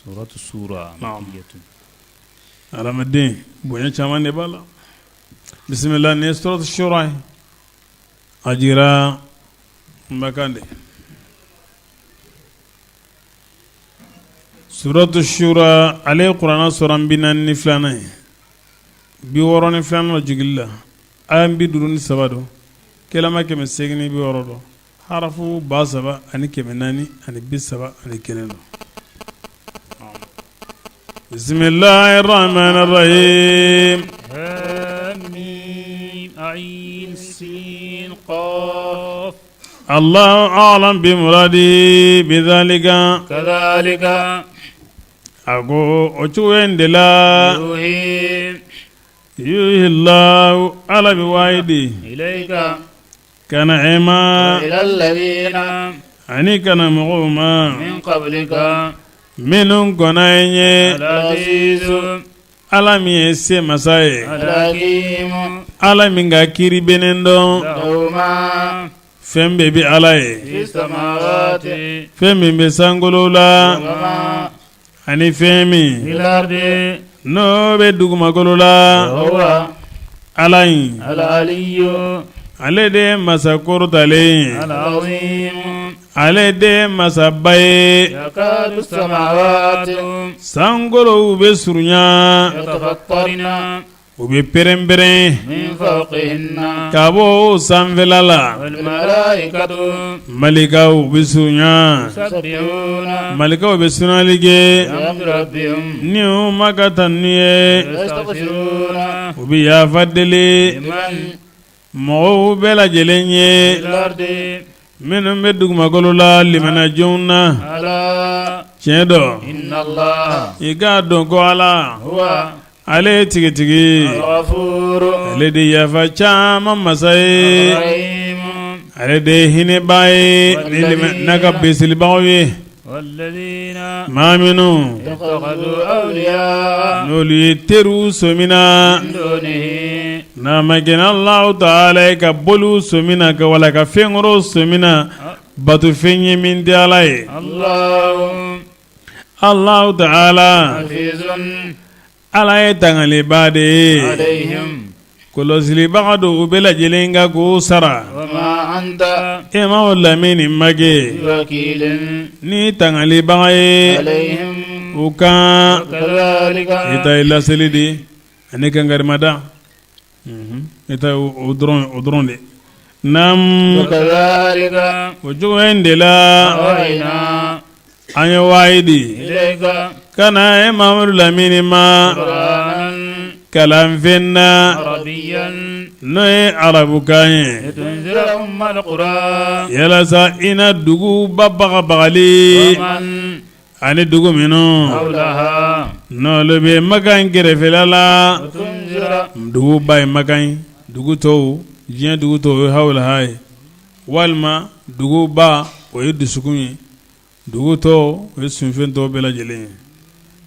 Suratu sura adamaden bonya caman de b'a la bisimila nin ye suratu sura ye a jiginra Makan de suratu sura ale ye kuranɛ sura 42nan ye 62nan jigili la aya 53 don kalama 860 don harafu 3431 don bisimilahi rahmani rahim Allahu a'lam bi muradi bi zalika kazalika a ko o cogo in de la yuhi Allahu Ala bɛ wahayi di ilayka ka na e ma ila ani ka na mɔgɔw ma min qablika minnu kɔnna i ɲɛ Ala min ye se masa ye Ala min ka kiri bɛnnen don fɛn bɛɛ bɛ Ala ye fɛn min bɛ sankolo la ani fɛn min n'o bɛ dugumakolo la Ala in ale de ye masa kɔrɔtalen ye ale de ye masaba ye sankolow bɛ surunya u bɛ pɛrɛnpɛrɛn ka bɔ o sanfɛla la malikaw bɛ surunya malikaw bɛ sunyali kɛ ni u ma ka tanuni ye u bɛ yafa deli Mɔgɔw bɛɛ lajɛlen ye minnu bɛ dugumakolo la limaniyajɔnw na tiɲɛ don i k'a dɔn ko Ala ale ye tigitigi ale de yafa caman masa ye ale de ye hinɛba ye n'a ka beselibagaw ye maa minnu n'olu ye teriw sɔmina n'a ma kɛ Alahu taala ye ka boliw sɔmina ka wala ka fɛn wɛrɛw sɔmina batofɛn ye min tɛ Ala ye Alahu taala Ala ye tangalibaa de ye kɔlɔsilibaga don u bɛɛ lajɛlen kan k'u sara e ma o lamini ma kɛ ni tangalibaga ye u kan i ta ye laseli de ani kangarimada i ta o dɔrɔn de naamu o cogo in de la an ye wahayi di ka na e Mamadu lamini ma kalanfɛn na n'o ye arabukan ye yalasa i na duguba bagabagali ani dugu minnu n'olu bɛ Makan kɛrɛfɛla la duguba ye Makan ye dugu tɔw diɲɛ dugu tɔw o ye hawulaha ye walima duguba o ye dusukun ye dugu tɔw o ye sunfɛn tɔw bɛɛ lajɛlen ye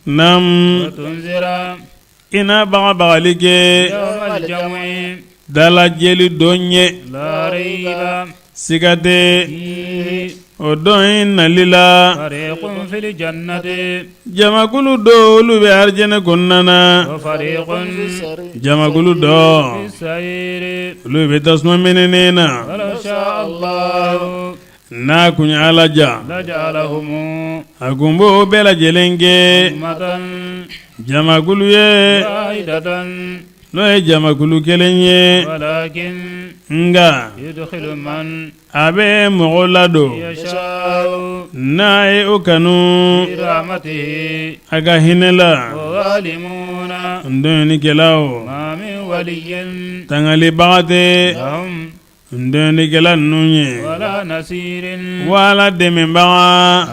naamu i na bagabagali kɛ dalajɛli don ɲɛ siga tɛ o don in nali la jamakulu dɔ olu bɛ arijɛnɛ kɔnɔna na jamakulu dɔ olu bɛ tasuma mɛnɛnen na n'a kun ye Ala ja a kun b'o bɛɛ lajɛlen kɛ jamakulu ye n'o ye jamakulu kelen ye nka a bɛ mɔgɔ ladon n'a ye o kanu a ka hinɛ la tɔɲɔnikɛlaw tangalibaga tɛ Tɔɲɔnikɛla ninnu ye wala dɛmɛbaga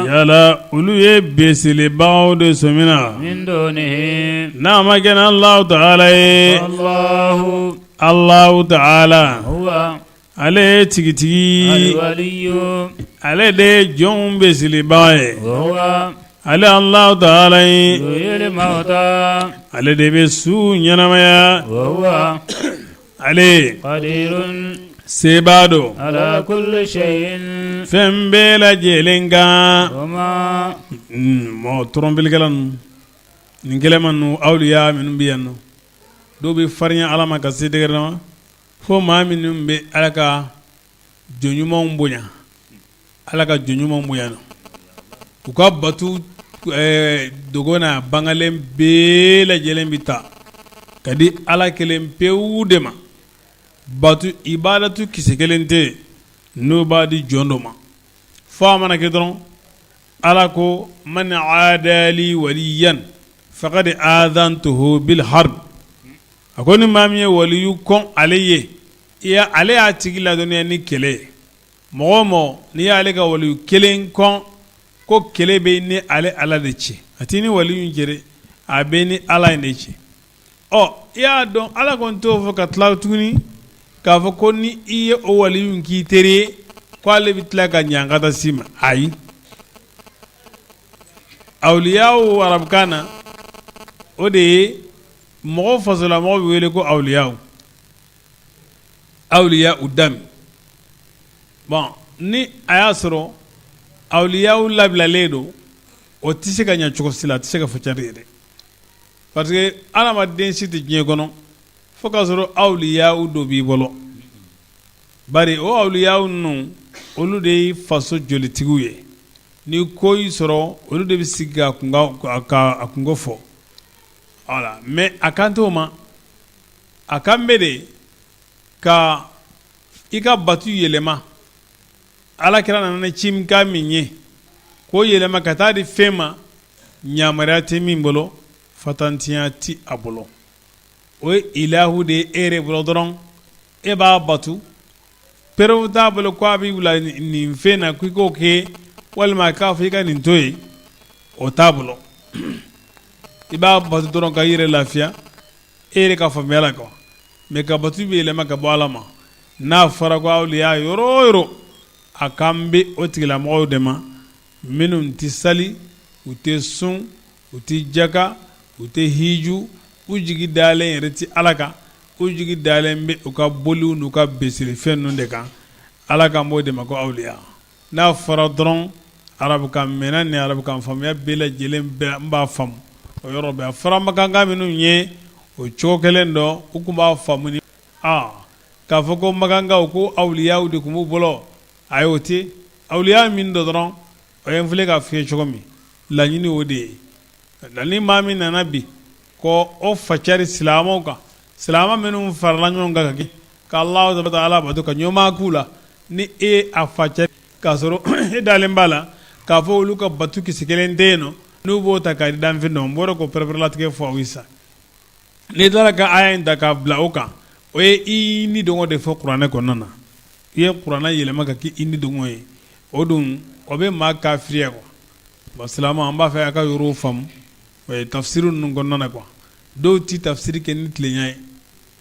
yala olu ye beselibagaw de sɔmina n'a ma kɛ Alahu taala ye Alahu taala ale ye tigitigi ale de ye jɔnw beselibaga ye ale Alahu taala ye ale de bɛ su ɲɛnamaya ale Sebaa don ala kulli shay'in fɛn bɛɛ lajɛlen kan. Wama mɔgɔ tɔrɔnpelikɛla ninnu nin kɛlɛma ninnu awliya minnu bɛ yan nɔ dɔw bɛ farinya Ala ma ka se degré dɔ ma fo maa minnu bɛ Ala ka jɔn ɲumanw bonya Ala ka jɔn ɲumanw bonya na u ka batu dogo n'a bangalen bɛɛ lajɛlen bɛ ta ka di Ala kelen pewu de ma. Batu ibadatu kisɛ kelen tɛ yen n'u b'a di jɔn dɔ ma fo a mana kɛ dɔrɔn ala ko man adali waliyan faqad adantuhu bil harb a ko ni maa min ye waliyu kɔn ale ye ale y'a tigi ladɔnniya ni kɛlɛ ye mɔgɔ o mɔgɔ n'i y'ale ka waliyu kelen kɔn ko kɛlɛ bɛ ni ale ala de cɛ a t'i ni waliyu cɛ dɛ a bɛ ni ala in de cɛ Ɔ i y'a dɔn ala kɔni t'o fɔ ka tila tuguni k'a fɔ ko ni i ye o waliyu k'i teri ye ko ale bɛ tila ka ɲangata s'i ma ayi awliyaw arabukan na o de ye mɔgɔ fasolamɔgɔ bɛ wele ko awliyaw awliya u dami bon ni a y'a sɔrɔ awliyaw labilalen don o tɛ se ka ɲɛ cogo si la a tɛ se ka fɔ cari ye dɛ parce que adamaden si tɛ diɲɛ kɔnɔ fo k'a sɔrɔ awliyaw dɔ b'i bolo bari o awliyaw ninnu olu de ye faso jolitigiw ye ni ko y'i sɔrɔ olu de bɛ sigi ka a kunko fɔ voilà mais a kan t'o ma a kan bɛ de ka i ka batu yɛlɛma ala kira nana ni cikan min ye k'o yɛlɛma ka taa di fɛn ma yamaruya tɛ min bolo fatantiya tɛ a bolo o ye ilahu de ye e yɛrɛ bolo dɔrɔn e b'a batu preuve t'a bolo ko a b'i bila nin fɛn na k'i k'o kɛ walima k'a fɔ i ka nin to yen o t'a bolo i b'a batu dɔrɔn ka i yɛrɛ lafiya e yɛrɛ ka faamuya la quoi mais ka batu bɛ yɛlɛma ka bɔ ala ma n'a fɔra ko awliya yɔrɔ o yɔrɔ a kan bɛ o tigilamɔgɔw de ma minnu tɛ sali u tɛ sun u tɛ jaka u tɛ hiju u jigi dalen yɛrɛ tɛ ala kan u jigi dalen bɛ u ka boliw n'u ka besirifɛn ninnu de kan ala kan b'o de ma ko awliya n'a fɔra dɔrɔn arabukan mɛnna ni arabukan faamuya bɛɛ lajɛlen bɛɛ n b'a faamu o yɔrɔ bɛɛ a fɔra makanka minnu ye o cogo kelen dɔ u tun b'a faamu ni k'a fɔ ko makankaw ko awliyaw de tun b'u bolo ayi o tɛ awliya min dɔ dɔrɔn o ye n filɛ k'a f'i ye cogo min laɲini o de ye nka ni maa min nana bi ko o facari silamɛw kan silamɛ minnu farala ɲɔgɔn kan ka kɛ ka Alahu taala bato ka ɲɔgɔn k'u la ni e a facari k'a sɔrɔ e dalen b'a la k'a fɔ olu ka batu kisɛ kelen tɛ yen nɔ n'u b'o ta k'a di danfɛn dɔ n bɔra k'o pɛrɛpɛrɛlatigɛ fɔ aw ye sisan n'i taara ka aya in ta k'a bila o kan o ye i ni dɔngɔ de fɔ kuranɛ kɔnɔna na i ye kuranɛ yɛlɛma ka kɛ i ni dɔngɔ ye o dun o bɛ maa kafiriya quoi bon silamɛ an b'a fɛ a ka yɔrɔw faamu o ye tafsiri ninnu kɔnɔna na quoi dɔw tɛ tafsiri kɛ ni tilenya ye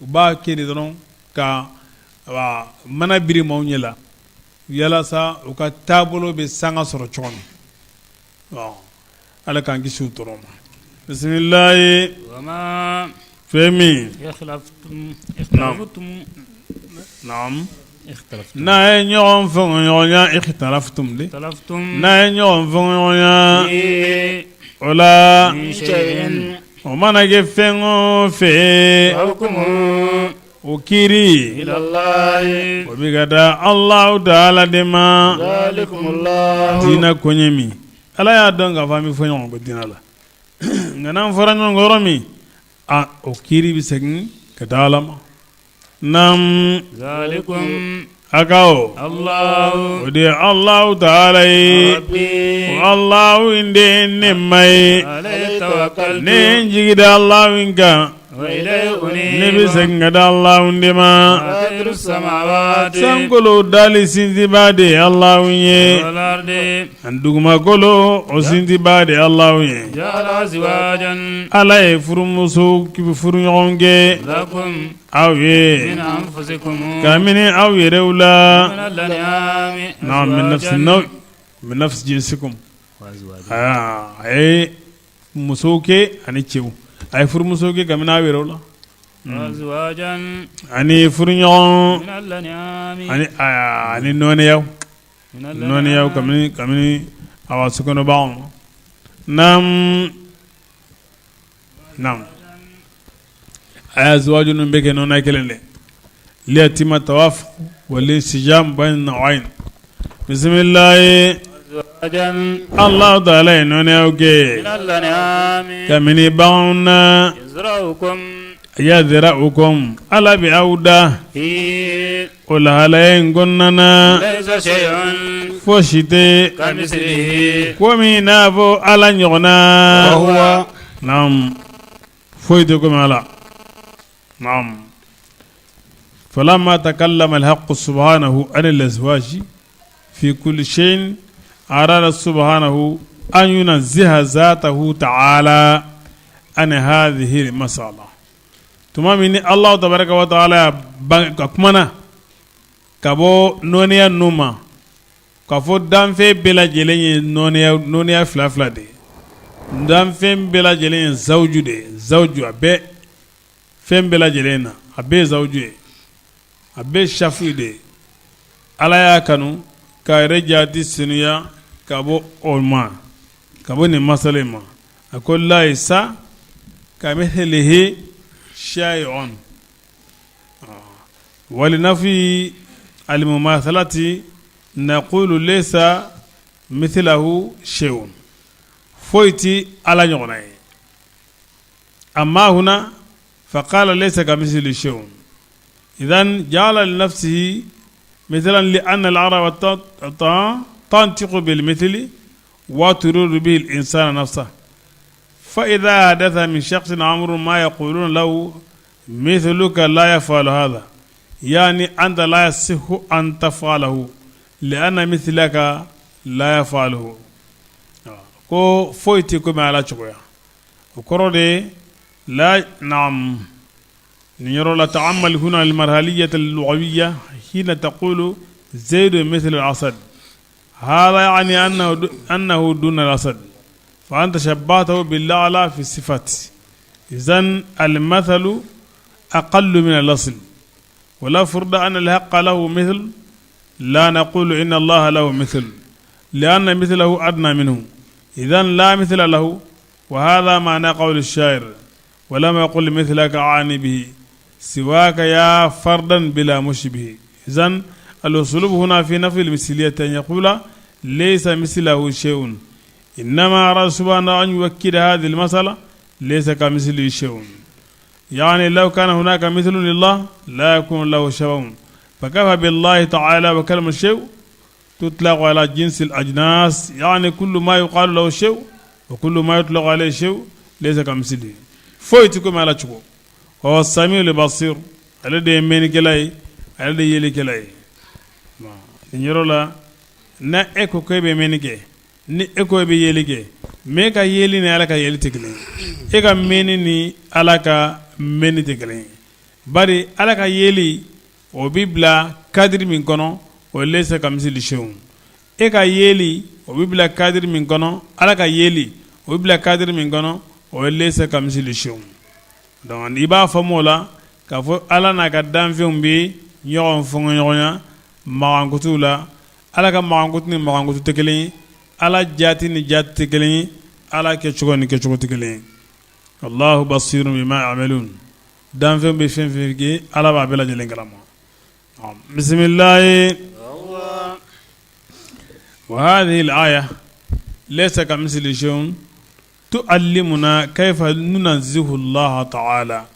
u b'a kɛ de dɔrɔn ka mana biri maaw ɲɛ la yalasa u ka taabolo bɛ sanga sɔrɔ cogo min Ala k'an kisi u tɔɔrɔ ma bisimilayi fɛn min n'a ye ɲɔgɔn fɔɲɔgɔnya ikhtalaftum de n'a ye ɲɔgɔn fɔɲɔgɔnya o la o mana kɛ fɛn o fɛn o kiri o bɛ ka da Alahu taala de ma diinɛ koɲɛ min ala y'a dɔn k'a fɔ an bɛ fɔ ɲɔgɔn kɔ diinɛ la nka n'an fɔra ɲɔgɔn kɔ yɔrɔ min a o kiri bɛ segin ka da ala ma naamu a ka o de ye Alahu taala ye o Alahu in de ye ne ma ye ne ye n jigi da Alahu in kan ne bɛ segin ka da Alahu de ma sankolo dali sinsinbaa de ye Alahu ye ani dugumakolo o sinsinbaa de ye Alahu ye ala ye furumuso furuɲɔgɔn kɛ aw ye kabini aw yɛrɛw la min nafsi jinsikum a ye musow kɛ ani cɛw a ye furumuso kɛ kabini aw yɛrɛw la. Ani furuɲɔgɔn ani nɔɔniyaw nɔɔniyaw kabini kabini awa sokɔnɔbaganw naamu naamu a y'a azwaju ninnu bɛ kɛ nɔɔniya kelen de liyatimma tawafuq wal insijam bayna naw'ayn bisimilahi Allahu taala ye nɔɔniyaw kɛ kabini baganw na yazra'ukum Ala bɛ aw da o lahalaya in kɔnɔna na fosi tɛ komi n'a fɔ Ala ɲɔgɔn na naamu foyi tɛ komi Ala naamu falamma takallama al-haqqu subhanahu anil azwaji fi kulli shay'in arada subhanahu an yunazziha zatahu ta'ala an hadhihi al-mas'ala tuma min ni Allahu tabaraka wa ta'ala ka kumana ka bɔ nɔɔniya ninnu ma k'a fɔ danfɛn bɛɛ lajɛlen ye nɔɔniya fila fila de ye danfɛn bɛɛ lajɛlen ye zawju de ye zawju a bɛɛ fɛn bɛɛ lajɛlen na a bɛɛ ye zawju ye a bɛɛ ye safu de ye ala y'a kanu k'a yɛrɛ jati senuya ka bɔ o ma ka bɔ nin masala in ma a ko layisa kamithlihi shay'un walinafi almumathalati naqulu laysa mithlahu shay'un foyi tɛ ala ɲɔgɔnna ye amma huna faqala laysa kamithlihi shay'un idhan ja'ala li nafsihi mithlan li anna al-araba tantiqu bil mithli wa turidu bihi al-insana nafsahu fa idha hadatha min shakhsin amrun ma yaquluna lahu mithluka la yaf'alu hadha yani anta la yasihu an taf'alahu li'anna mithlaka la yaf'aluhu ko foyi tɛ komi ala cogoya o kɔrɔ de la naam nin yɔrɔ la ta'ammal huna al-marhaliyya al-lughawiyya hina taqulu zaidun mithlu al-asad hadha ya'ni annahu duna al-asad fa anta shabbahtahu bil-a'la fi sifat idhan al-mathalu aqallu min al-asl wa law furida anna al-haqqa lahu mithl la naqulu inna Allaha lahu mithl li'anna mithlahu adna minhu idhan la mithla lahu wa hadha ma'na qawli ash-sha'ir wa lam yaqul mithlaka a'ni bihi siwaka ya fardan bila mushbihi idhan al-uslub huna fi nafyi al-misliyyati an yaqula laysa mithlahu shay'un innama arada subhanahu an yu'akkida hadhihi al-mas'ala laysa kamithlihi shay'un yani law kana hunaka mithlun lillah la yakunu lahu shabahun fa kafa billahi ta'ala wa kalimatu shay' tutlaqu ala jinsi al-ajnas yani kullu ma yuqalu lahu shay' wa kullu ma yutlaqu alayhi shay' laysa kamithlihi foyi tɛ komi Ala cogo wa huwa as-sami'ul basir ale de ye mɛnnikɛla ye ale de ye yelikɛla ye nin yɔrɔ la ni e ko e bɛ mɛnni kɛ ni e ko e bɛ yeli kɛ mais e ka yeli ni Ala ka yeli tɛ kelen ye e ka mɛnni ni Ala ka mɛnni tɛ kelen ye bari Ala ka yeli o bɛ bila cadre min kɔnɔ o laysa kamithlihi shay'un e ka yeli o bɛ bila cadre min kɔnɔ Ala ka yeli o bɛ bila cadre min kɔnɔ o laysa kamithlihi shay'un donc i b'a faamu o la k'a fɔ Ala n'a ka danfɛnw bɛ ɲɔgɔn fɔɲɔgɔnya makankutuw la Ala ka makankutu ni makankutu tɛ kelen ye Ala jati ni jati tɛ kelen ye Ala kɛcogo ni kɛcogo tɛ kelen ye Allahu basirun bima ya'malun danfɛn bɛ fɛn fɛn kɛ Ala b'a bɛɛ lajɛlen kalama bisimilahi wa hadhihi al-aya laysa kamithlihi shay'un tu'allimuna kayfa nunazzihu Allah ta'ala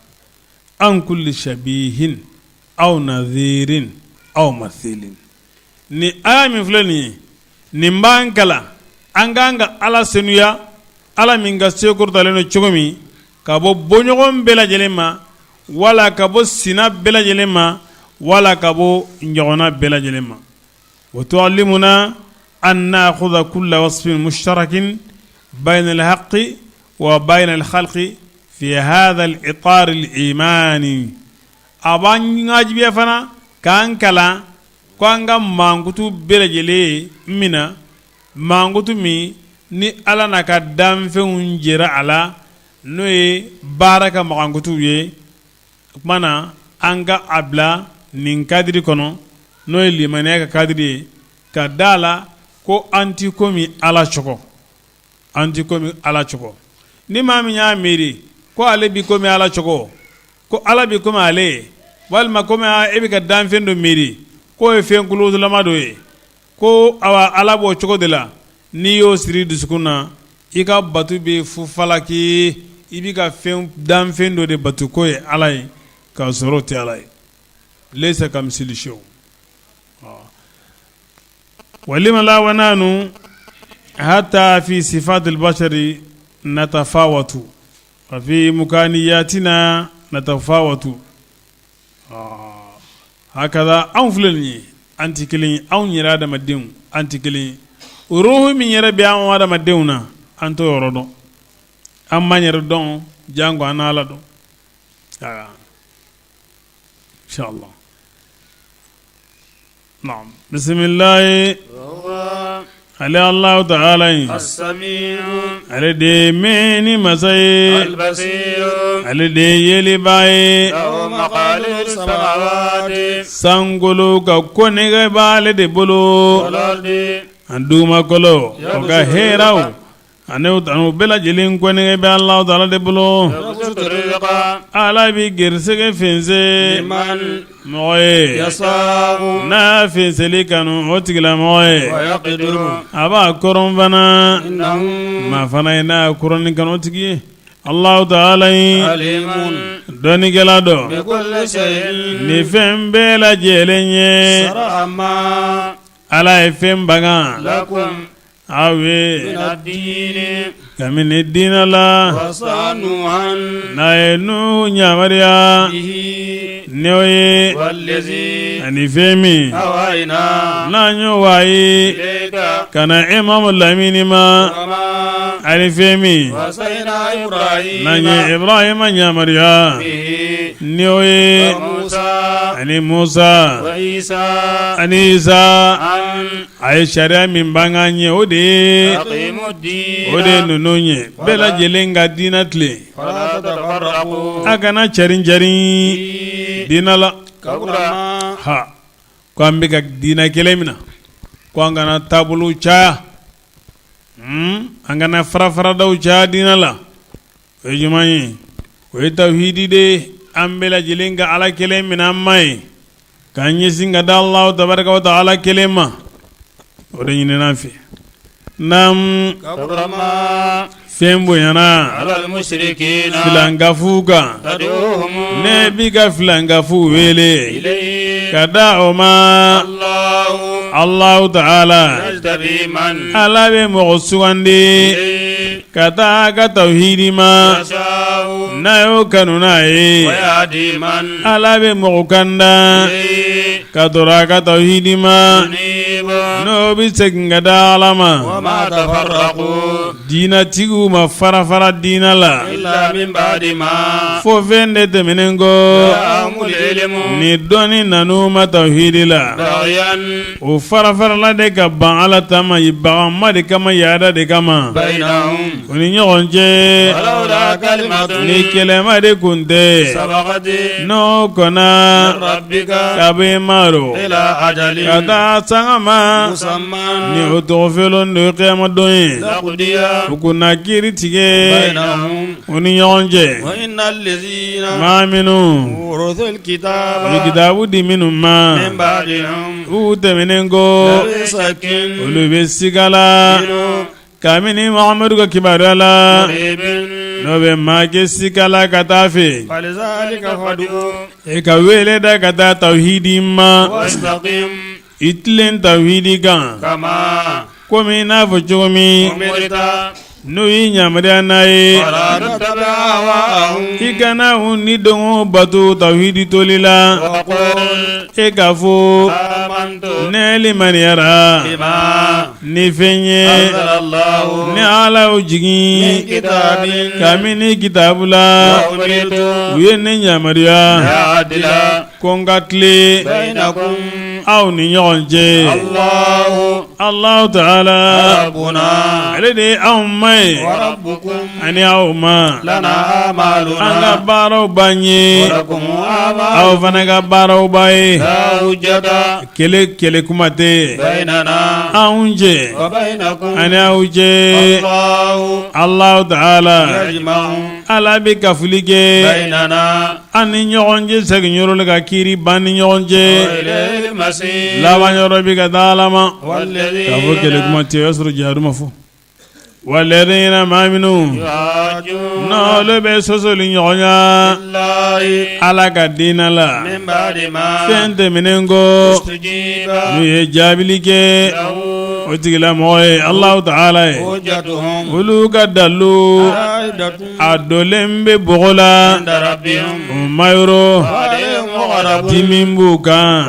an kulli shabihin aw nadhirin aw mathilin ni aya min filɛ nin ye nin b'an kalan an ka kan ka Ala senuya Ala min ka se kɔrɔtalen don cogo min ka bɔ bɔɲɔgɔn bɛɛ lajɛlen ma wala ka bɔ sina bɛɛ lajɛlen ma wala ka bɔ ɲɔgɔnna bɛɛ lajɛlen ma wa tu'allimuna an na'khudha kulla wasfin mushtarakin bayna al-haqqi wa bayna al-khalqi fi hadha al-itar al-imani a b'an wajibiya fana k'an kalan ko an ka mankutu bɛɛ lajɛlen mina mankutu min ni Ala n'a ka danfɛnw jɛra a la n'o ye baara ka mankutu ye tuma na an ka a bila nin kadiri kɔnɔ n'o ye limaniya ka kadiri ye ka da a la ko an tɛ komi ala cogo an tɛ komi ala cogo ni maa min y'a miiri ko ale bi komi ala cogo ko ala bi komi ale ye walima komi e bɛ ka danfɛn dɔ miiri k'o ye fɛn kolotolama dɔ ye ko awa ala b'o cogo de la n'i y'o siri dusukun na i ka bato bɛ fufalaki i bɛ ka fɛn danfɛn dɔ de bato k'o ye ala ye k'a sɔrɔ o tɛ ala ye laysa kamisili shay walima la wa nahnu hatta fi sifatil bashari natafawatu wa fi imkaniyatina natafawatu hakaza anw filɛ nin ye an tɛ kelen ye anw yɛrɛ adamadenw an tɛ kelen ye ruhu min yɛrɛ bɛ anw adamadenw na an t'o yɔrɔ dɔn an m'an yɛrɛ dɔn janko an n'ala dɔn inshallah naam bisimilahi ale Alahu taala in ale de ye mɛnni masa ye ale de ye yelibaa ye sankolo ka konnɛgɛ b'ale de bolo ani dugumakolo o ka hɛrɛw Ani o bɛɛ lajɛlen konnɛgɛ bɛ Alahu taala de bolo ala bɛ garisɛgɛ fɛnsɛn mɔgɔ ye n'a y'a fɛnsɛnli kanu o tigilamɔgɔ ye a b'a koron fana maa fana ye n'a koronni kanu o tigi ye Alahu taala in dɔnnikɛla don ni fɛn bɛɛ lajɛlen ye ala ye fɛn baga aw ye kabini diinɛ la n'a ye Nuhu yamaruya n'o ye ani fɛn min n'an y'o wayi ka na e Mamadu lamini ma ani fɛn min n'an ye Ibrahima yamaruya n'o ye ani Musa ani Isa a ye sariya min bange an ye o de ye o de ye ninnu ye bɛɛ lajɛlen ka diinɛ tilen a kana carin carin diinɛ la ha ko an bɛ ka diinɛ kelen min na ko an kana taabolo caya an kana fara faradaw caya diinɛ la o ye jumɛn ye o ye tawhidi de ye an bɛɛ lajɛlen ka ala kelen minɛ an ma ye k'an ɲɛsin ka da Alahu tabaraka wa taala kelen ma o de ɲinina an fɛ naam fɛn bonyana filankafow kan ne b'i ka filankafow wele ka da o ma Alahu taala ala bɛ mɔgɔ sugandi ka taa a ka tawhidi ma n'a y'o kanu n'a ye ala bɛ mɔgɔ kanda ka tɔrɔ a ka tawhidi ma n'o bɛ segin ka da ala ma Diinɛtigiw ma fara fara diinɛ la fo fɛn de tɛmɛnen kɔ ni dɔnni nan'u ma tawhidi la o fara farala de ka ban ala ta ma bagama de kama yaada de kama u ni ɲɔgɔn cɛ ni kɛlɛma de kun tɛ n'o kɔnna ka bɔ i ma rɔ ka taa sanga ma ni o tɔgɔ fɔlen don kiyama don ye u kun na kiiri tigɛ u ni ɲɔgɔn cɛ maa minnu u kitabu di minnu ma u tɛmɛnen kɔ olu bɛ siga la kabini Muhamadu ka kibaruya la n'o bɛ maa kɛ siga la ka taa fɛ e ka wele da ka taa tawhidi ma i tilen tawhidi kan komi i n'a fɔ cogo min n'u y'i yamaruya n'a ye i kana u ni dɔngɔ bato tawhidi toli la e k'a fɔ ne limaniyara ni fɛn ye ni ala y'o jigin kabini kitabu la u ye ne yamaruya ko n ka tilen aw ni ɲɔgɔn cɛ Allahu ta'ala ale de ye anw ma ye ani aw ma an ka baaraw b'an ye aw fana ka baaraw b'a ye kɛlɛ kɛlɛ kuma tɛ anw cɛ ani aw cɛ Allahu ta'ala Ala bɛ kafoli kɛ an ni ɲɔgɔn cɛ segin yɔrɔ la ka kiiri ban ni ɲɔgɔn cɛ laban yɔrɔ bɛ ka taa Ala ma k'a fɔ kɛlɛ kuma tɛ o y'a sɔrɔ jihadu ma fɔ walladhina maa minnu n'olu bɛ sɔsɔli ɲɔgɔnya Ala ka diinɛ la fɛn tɛmɛnen kɔ n'u ye jaabili kɛ o tigilamɔgɔ ye Allahu ta'ala ye olu ka dalu a dolen bɛ bɔgɔ la u ma yɔrɔ dimi b'u kan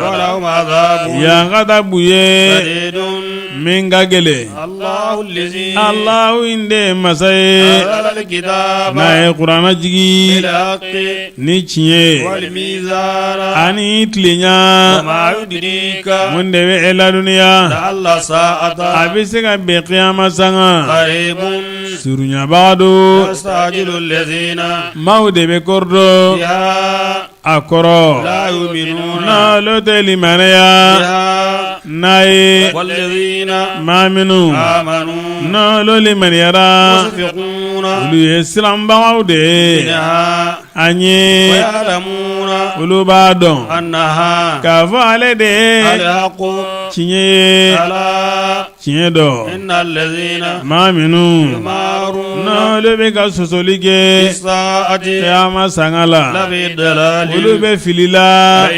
ɲankata b'u ye min ka gɛlɛn Alahu in de ye masa ye n'a ye kuranɛ jigin ni tiɲɛ ye ani tilenya mun de bɛ e ladɔnniya a bɛ se ka bɛn kiyama sanga surunyabaa don maaw de bɛ kɔrɔdɔ a kɔrɔ n'olu tɛ limaniya n'a ye maa minnu n'olu limaniyara olu ye siranbagaw de ye an ye olu b'a dɔn k'a fɔ ale de ye tiɲɛ ye tiɲɛ dɔn maa minnu n'olu bɛ ka sɔsɔli kɛ kiyama sanga la olu bɛ fili la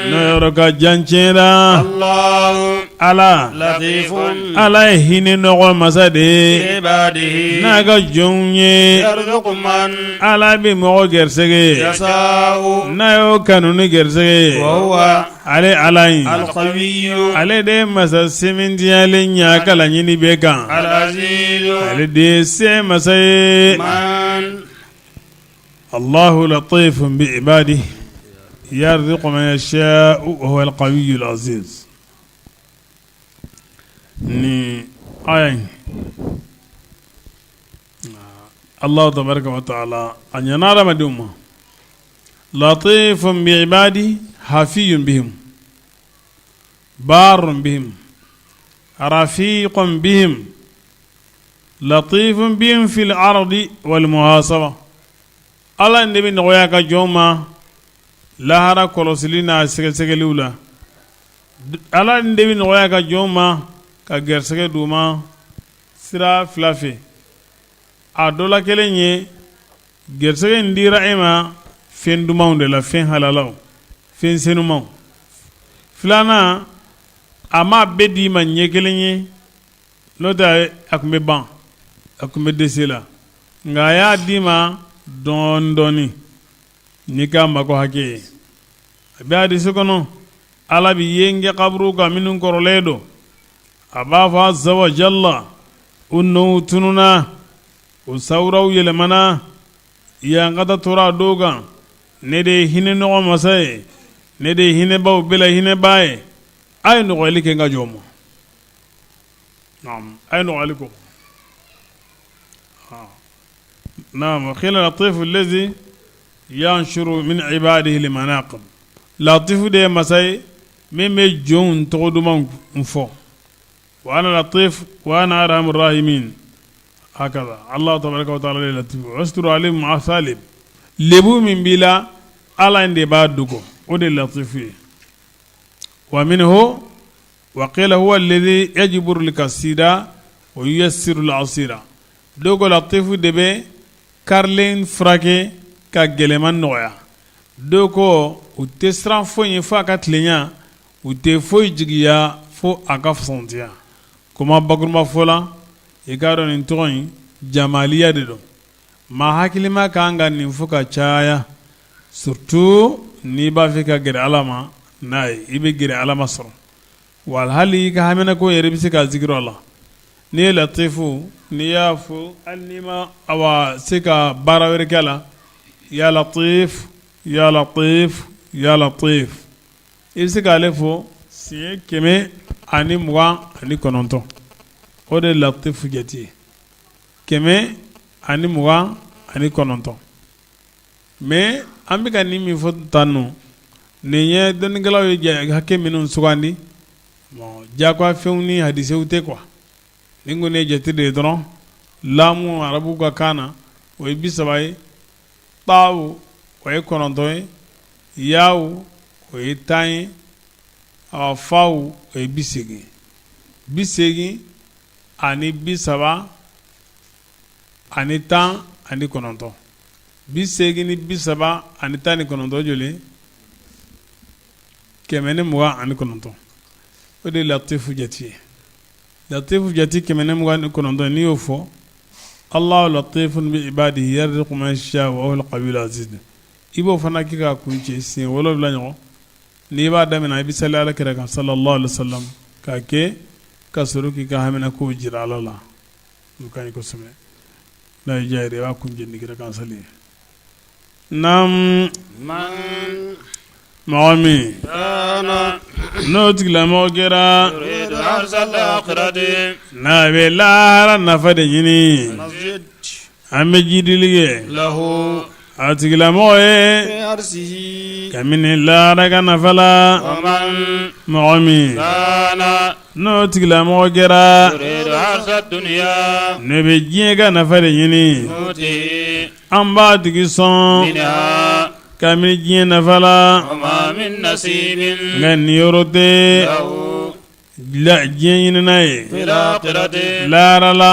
n'o yɔrɔ ka jan tiɲɛ la Ala Ala ye hinɛ nɔgɔ masa de ye n'a ka jɔnw ye Ala bɛ mɔgɔ garisɛgɛ n'a y'o kanu ni garisɛgɛ ye Ale Ala in ale de ye masa sɛmɛntiyalen ye a ka laɲini bɛɛ kan ale de ye se masa ye Allahu latifun bi ibadihi yarzuqu man yasha'u wa huwa al-qawiyyul aziz ni aya in Allahu tabaraka wa ta'ala a ɲana adamadenw ma latifun bi ibadi hafiyun bihim barun bihim rafiqun bihim latifun bihim fil ardi wal muhasaba Ala de bɛ nɔgɔya ka jɔn ma lahara kɔlɔsili n'a sɛgɛsɛgɛliw la Ala de bɛ nɔgɔya ka jɔn ma ka garisɛgɛ d'u ma sira fila fɛ a dɔ la kelen ye garisɛgɛ in dira e ma fɛn dumanw de la fɛn halalaw fɛn senumanw filanan a m'a bɛɛ d'i ma ɲɛ kelen ye n'o tɛ a tun bɛ ban a tun bɛ dɛsɛ la nka a y'a d'i ma dɔɔnin dɔɔnin n'i ka mako hakɛ ye a bɛ hadisi kɔnɔ Ala bɛ yen kɛ kaburu kan minnu kɔrɔlen don a b'a fɔ azza wa jalla u nɔw tununna u sawuraw yɛlɛmana yankata tora a dɔw kan ne de ye hinɛ nɔgɔ masa ye ne de ye hinɛbaw bɛɛ la hinɛbaa ye a ye nɔgɔyali kɛ n ka jɔn ma a ye nɔgɔyali kɛ naam wa qila latifu allazi yanshuru min ibadihi al-manaqib latifu de ye masa ye min bɛ jɔnw tɔgɔ dumanw fɔ wa ana latif wa ana arhamur rahimin hakaza Allah tabaraka wa taala latif yasturu alayhim masalib lebu min b'i la Ala in de b'a dogo o de latifu ye wa minhu wa qila huwa alladhi yajburu al-kasira wa yuyassiru al-asira dɔw ko latifu de bɛ karilen furakɛ ka gɛlɛman nɔgɔya dɔw ko u tɛ siran foyi ye fo a ka tilenya u tɛ foyi jigiya fo a ka fisamantiya kuma bakurunba fɔ la i k'a dɔn nin tɔgɔ in jamaliya de don maa hakilima ka kan ka nin fɔ ka caya surtout n'i b'a fɛ ka gɛrɛ Ala ma n'a ye i bɛ gɛrɛ Ala ma sɔrɔ wa hali i ka haminako yɛrɛ i bɛ se k'a zikiri a la n'i ye latifu n'i y'a fɔ hali n'i ma awa se ka baara wɛrɛ kɛ a la ya latif ya latif ya latif i bɛ se k'ale fɔ siɲɛ 100. 129, o de ye latifu jate ye, 129. Mais an bɛ ka nin min fɔ tan nɔ, nin ye dɔnnikɛlaw ye hakɛ minnu sugandi, bon diyagoya fɛnw ni hadisew tɛ quoi. Nin kɔni ye jate de ye dɔrɔn. Lamu arabu ka kan na, o ye 30 ye, taawu o ye 9 ye, yaawu o ye 10 ye, fawu o ye 80, 80 ni 30 ani 19, 80 ni 30 ani 19, joli? 129. O de ye latifu jate ye. Latifu jate 129, n'i y'o fɔ, Allahu latifun bi ibadihi yarzuqu man yasha wa huwal qawiyul aziz, i b'o fana kɛ k'a kuncɛ siɲɛ 7 ɲɔgɔn. N'i b'a daminɛ, i bɛ sali ala kira kan sallallahu alaihi wasallam k'a kɛ ka sɔrɔ k'i ka haminakow jira Ala la. O ka ɲi kosɛbɛ. N'a y'i diya yɛrɛ, i b'a kuncɛ ni kira kan sali ye. Naam, mɔgɔ min n'o tigilamɔgɔ kɛra n'a bɛ lahara nafa de ɲini, an bɛ jidili kɛ a tigilamɔgɔ ye kabini lahara ka nafa la. Mɔgɔ min n'o tigilamɔgɔ kɛra n'o bɛ diɲɛ ka nafa de ɲini, an b'a tigi sɔn kabini diɲɛ nafa la, nka niyɔrɔ tɛ diɲɛ ɲinina ye lahara la.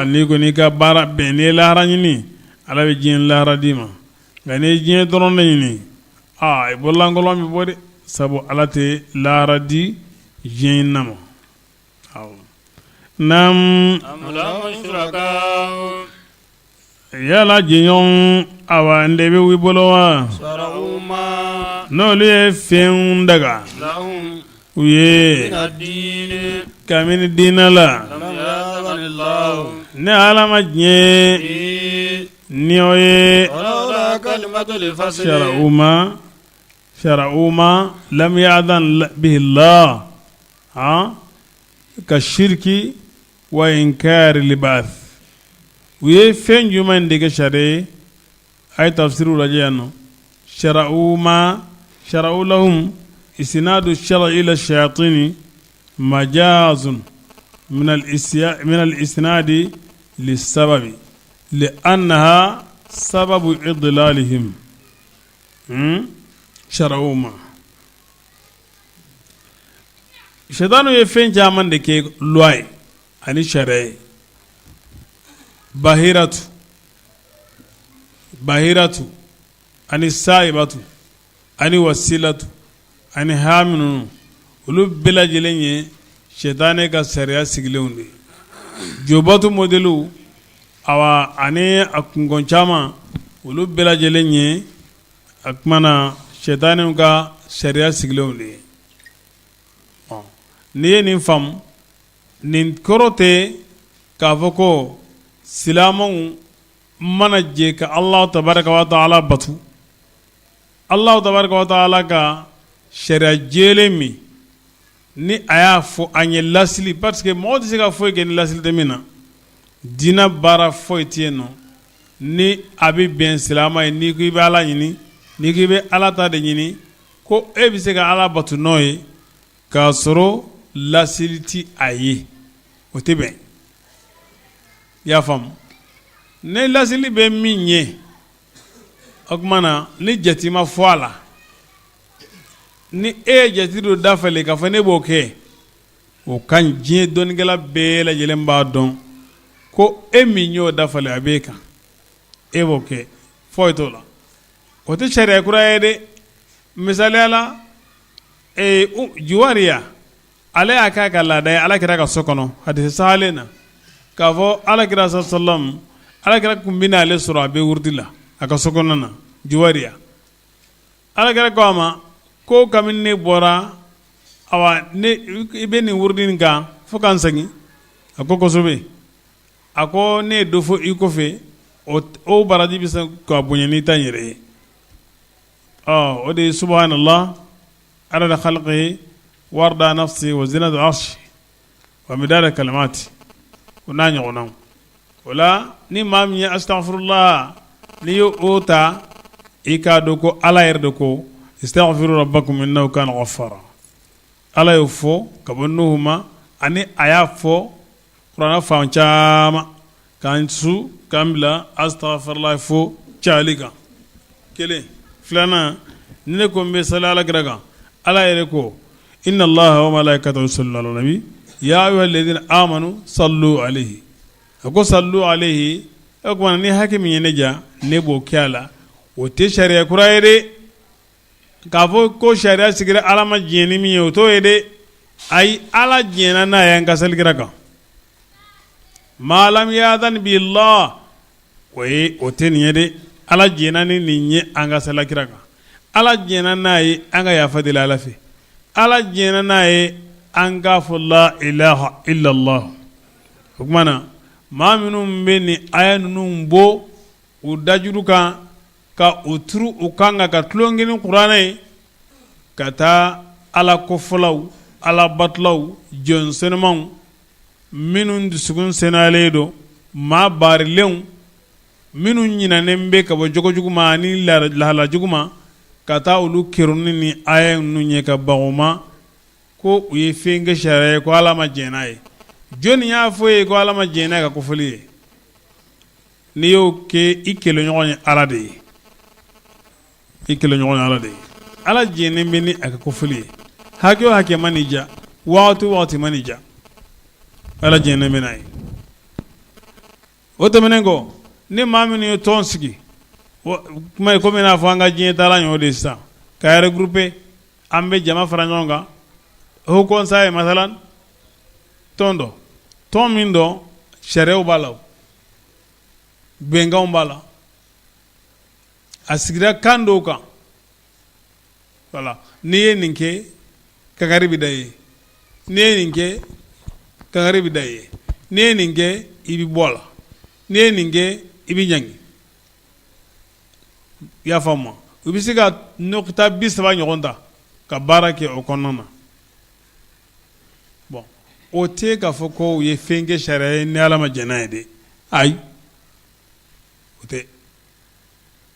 N'i kɔni ka baara bɛn, n'i ye lahara ɲini, Ala bɛ diɲɛ lahara d'i ma, nka n'i ye diɲɛ dɔrɔn de ɲini, aa i bololankolon bɛ bɔ dɛ, sabu Ala tɛ lahara di diɲɛ ɲinina ma. Naam, yala jɛɲɔgɔn awa de bɛ u bolo wa, n'olu ye fɛn daga u ye kabini diinɛ la, ni Ala ma diɲɛ ni o ye? Shara'u ma lam ya'dhan bihi Allah ka shirki wa inkari al-ba'th. U ye fɛn jumɛn de kɛ sariya ye? A ye tafsiriw lajɛ yan nɔ. Shara'u ma shara'u lahum isnadu shar'i ila shayatini majazun min al-isnadi lis-sababi li'annaha sababu idlalihim. Shara'u ma sitanu ye fɛn caman de kɛ loi ye ani sariya ye. Bahiratu, bahiratu ani saibatu ani wasilatu ani hami ninnu, olu bɛɛ lajɛlen ye sitanɛ ka sariya sigilenw de ye. Jobatu modèlew awa ani a kunko caman, olu bɛɛ lajɛlen ye a tuma na sitanɛw ka sariya sigilenw de ye. N'i ye nin faamu, nin kɔrɔ tɛ k'a fɔ ko silamɛw mana jɛ ka Alahu tabaraka wa taala bato, Alahu tabaraka wa taala ka sariya jɛlen min ni a y'a fɔ an ye lasili, parce que mɔgɔ tɛ se ka foyi kɛ ni lasili tɛ min na. Diinɛ baara foyi tɛ yen nɔ ni a bɛ bɛn silamɛ ye. N'i ko i bɛ Ala ɲini, n'i ko i bɛ Ala ta de ɲini, ko e bɛ se ka Ala bato n'o ye k'a sɔrɔ lasili tɛ a ye, o tɛ bɛn. I y'a faamu? Ni lasili bɛ min ye, o tuma na ni jate ma fɔ a la, ni e ye jate dɔ dafalen k'a fɔ ne b'o kɛ, o ka ɲi. Diɲɛ dɔnnikɛla bɛɛ lajɛlen b'a dɔn ko e min y'o dafalen, a b'e kan, e b'o kɛ, foyi t'o la. O tɛ sariya kura ye dɛ. Misaliya la, Juwariya, ale y'a k'a ka laada ye ala kira ka so kɔnɔ, hadisi sahalen na, k'a fɔ ala kira salam, ala kira tun bɛ ale sɔrɔ a bɛ wurudi la a ka so kɔnɔna na. Juwariya, ala kira ko a ma ko kabini ne bɔra, awa ne i bɛ nin wurudi nin kan fo ka n segin. A ko kosɛbɛ. A ko ne ye dɔ fɔ i kɔfɛ, o baraji bɛ se ka bonya n'i ta yɛrɛ ye. Ɔ o de ye subhanallah adada khalqihi. Warda nafsi wa zinata arshi wa midada kalimati, o n'a ɲɔgɔnnaw. O la ni maa min ye astaghfirullah, n'i ye o ta, i k'a dɔn ko Ala yɛrɛ de ko istaghfiru rabbakum innahu kana ghaffara. Ala y'o fɔ ka bɔ Nuhu ma, ani a y'a fɔ kuranɛ fan caman k'an su k'an bila astaghfirullah fo cayali kan. Kelen filanan, ni ne ko n bɛ sali Ala kira kan, Ala yɛrɛ ko inna Allaha wa malaikatahu yusalluna ala nabi ya ayyuha alladhina amanu sallu alayhi. A ko sallu alayhi, o tuma ni hakɛ min ye ne diya, ne b'o kɛ a la. O tɛ sariya kura ye dɛ, k'a fɔ ko sariya sigira Ala ma diɲɛ ni min ye, o t'o ye dɛ. Ayi, Ala diɲɛna n'a ye an ka sali kira kan. Ma lam ya'dhan bihi Allah, o ye o tɛ nin ye dɛ. Ala diɲɛna ni nin ye an ka sali kira kan. Ala diɲɛna n'a ye an ka yafa deli Ala fɛ. Ala diɲɛna n'a ye an k'a fɔ la ilaha illallah. O tuma na maa minnu bɛ nin aya ninnu bɔ u dajuru kan ka u turu u kan kan ka tulon kɛ ni kuranɛ ye ka taa Ala kofɔlaw, Ala batolaw, jɔn senumanw minnu dusukun senuyalen don, maa baarilenw minnu ɲinɛnen bɛ ka bɔ jogojugu ma ani lahalajugu ma, ka taa olu kerunni ni aya ninnu ye ka baga u ma ko u ye fɛn kɛ sariya ye ko Ala ma jɛn n'a ye. Jɔnni y'a fɔ e ye ko Ala ma jɛn n'a ka kofɔli ye? N'i y'o kɛ, i kɛlɛɲɔgɔn ye Ala de ye, i kɛlɛɲɔgɔn ye Ala de ye. Ala jɛnnen bɛ ni a ka kofɔli ye. Hakɛ o hakɛ man'i diya, waati o waati man'i diya, Ala jɛnnen bɛ n'a ye. O tɛmɛnen kɔ, ni maa minnu ye tɔn sigi, kuma ye komi n'a fɔ an ka diɲɛ taalan y'o de ye sisan, ka regrouper, an bɛ jama fara ɲɔgɔn kan, haut conseil masalan, tɔn dɔ, tɔn min dɔn sariyaw b'a la, bɛnkanw b'a la, a sigira kan dɔw kan. Voilà, n'i ye nin kɛ, kangari bɛ da i ye, n'i ye nin kɛ, kangari bɛ da i ye, n'i ye nin kɛ, i bɛ bɔ a la, n'i ye nin kɛ, i bɛ ɲangi. I y'a faamu? U bɛ se ka nɔkita 30 ɲɔgɔn ta ka baara kɛ o kɔnɔna na. Bon, o tɛ k'a fɔ ko u ye fɛn kɛ sariya ye ni Ala ma jɛn n'a ye dɛ, ayi, o tɛ.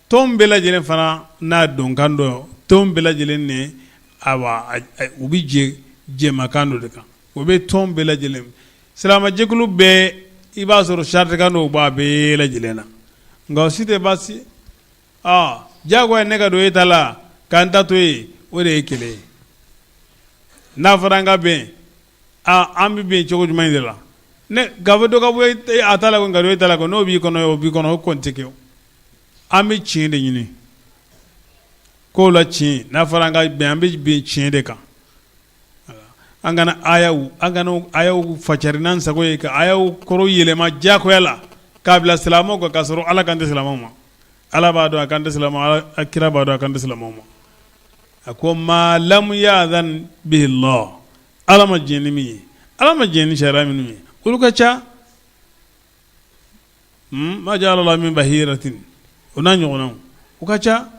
Tɔn bɛɛ lajɛlen fana n'a donkan dɔ, tɔn bɛɛ lajɛlen ni awa u bɛ jɛ jɛmakan dɔ de kan. O bɛ tɔn bɛɛ lajɛlen, silamɛjɛkulu bɛɛ, i b'a sɔrɔ saritikan dɔw b'a bɛɛ lajɛlen na, nka o si tɛ baasi ye. Diyagoya ne ka don e ta la k'an ta to yen, o de ye kɛlɛ ye. N'a fɔra an ka bɛn, an bɛ bɛn cogo jumɛn de la? Ne k'a fɔ dɔ ka bɔ a ta la ka don e ta la, n'o b'i kɔnɔ, o b'i kɔnɔ, o kɔni tɛ kɛ. An bɛ tiɲɛ de ɲini ko la, tiɲɛ. N'a fɔra an ka bɛn, an bɛ bɛn tiɲɛ de kan. An kana ayaw, an kana ayaw facari n'an sago ye, ka ayaw kɔrɔ yɛlɛma diyagoya la k'a bila silamɛw kan, k'a sɔrɔ Ala kan tɛ silamɛw ma. Ala b'a dɔn a kan tɛ silamɛw, kira b'a dɔn a kan tɛ silamɛw ma. A ko ma lam ya'dhan bihi Allah, Ala ma diɲɛ ni min ye, Ala ma diɲɛ ni sariya minnu ye, olu ka ca. Ma ja'ala Allah min bahiratin, o n'a ɲɔgɔnnaw, o ka ca.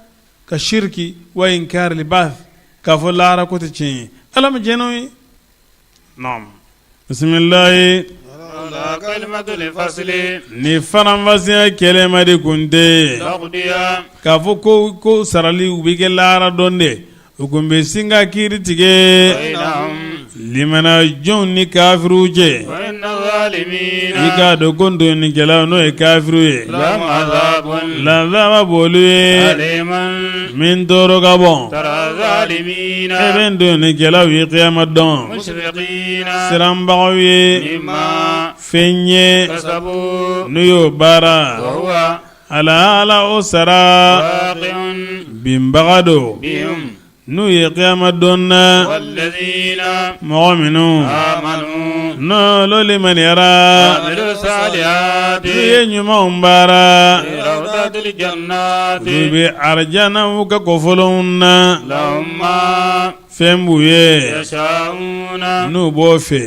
Ka shiriki wa inkar al ba'th, k'a fɔ lahara ko tɛ tiɲɛ ye, Ala ma diɲɛ n'o ye. Naam, bisimilahi. Ni faranfasiya kɛlɛma de kun tɛ k'a fɔ ko sarali u bɛ kɛ lahara don de, u kun bɛ sin ka kiiri tigɛ limana jɔnw ni kafiriw cɛ. I k'a dɔn ko tɔɲɔnikɛlaw, n'o ye kafiriw ye, lazaba b'olu ye min tɔɔrɔ ka bon. E bɛ tɔɲɔnikɛlaw ye kiyama don siranbagaw ye fɛn ye n'u y'o baara, ala o sara binbaga don n'u ye kiyama don na. Mɔgɔ minnu n'olu limaniyara, n'u ye ɲumanw baara, u bɛ arijanaw ka kɔfɔlenw na, fɛn b'u ye n'u b'o fɛ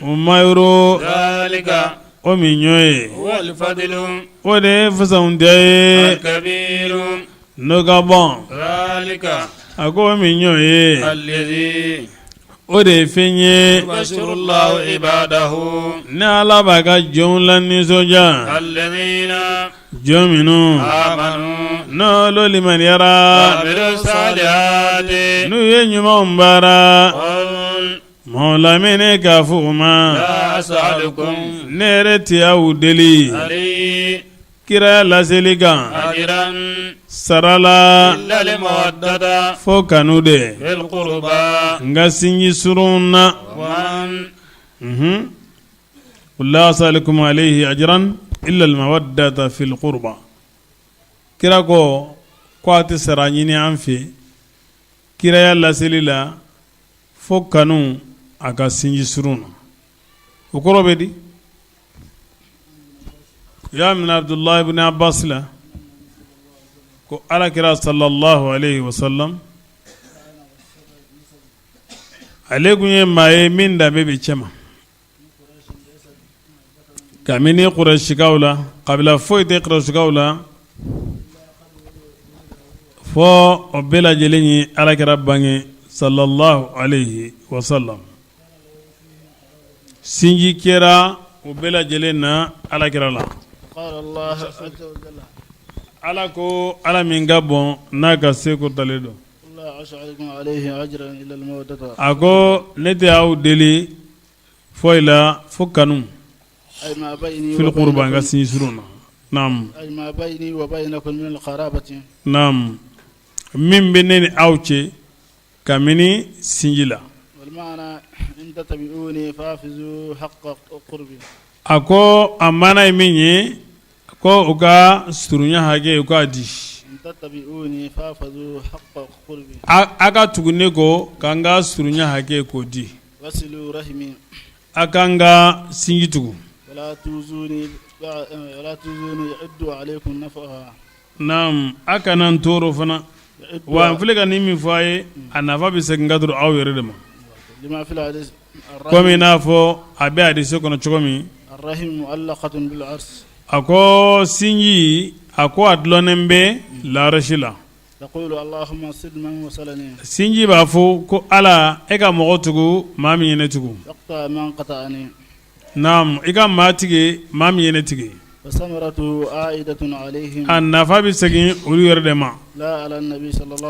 u ma yɔrɔ o min ɲɔ ye, o de ye fisamantiya ye n'o ka bon. A ko min y'o ye, o de ye fɛn ye, ni Ala b'a ka jɔnw lanisɔndiya, jɔn minnu n'olu limaniyara, n'u ye ɲumanw baara, maaw lamini k'a fɔ u ma, ne yɛrɛ tɛ aw deli kiraya laseli kan sara la fo kanu de n ka sinji surun na la as'alukum alayhi ajran illa al-mawaddata fil qurba kira ko ko a tɛ sara ɲini an fɛ kiraya laseli la fo kanu a ka sinji surun na o kɔrɔ bɛ di u y'a minɛ Abudulayi ibn Abbas la ko ala kira sallallahu alayhi wa sallam ale tun ye maa ye min danbe bɛ cɛma kabini Kurɛsikaw la kabila foyi tɛ Kurɛsikaw la fo o bɛɛ lajɛlen ye ala kira bange sallallahu alayhi wa sallam Sinji kɛra o bɛɛ lajɛlen na ala kira la ala ko ala min ka bon n'a ka seko dalen don a ko ne tɛ aw deli foyi la fo kanu fil qurba n ka sinji surun na naam min bɛ ne ni aw cɛ Kabini sinji la a ko a maana ye min ye ko u ka surunya hakɛ u k'a di a ka tugu ne kɔ ka n ka surunya hakɛ k'o di a ka n ka sinji tugu Naam a kana n tɔɔrɔ fana wa n filɛ ka nin min fɔ a ye a nafa bɛ segin ka don aw yɛrɛ de ma komi n'a fɔ a bɛ hadisi kɔnɔ cogo min a ko sinji a ko a dulonnen bɛ larasi la sinji b'a fɔ ko ala e ka mɔgɔ tugu maa min ye ne tugu Naam i ka maa tigɛ maa min ye ne tigɛ a nafa bɛ segin olu yɛrɛ de ma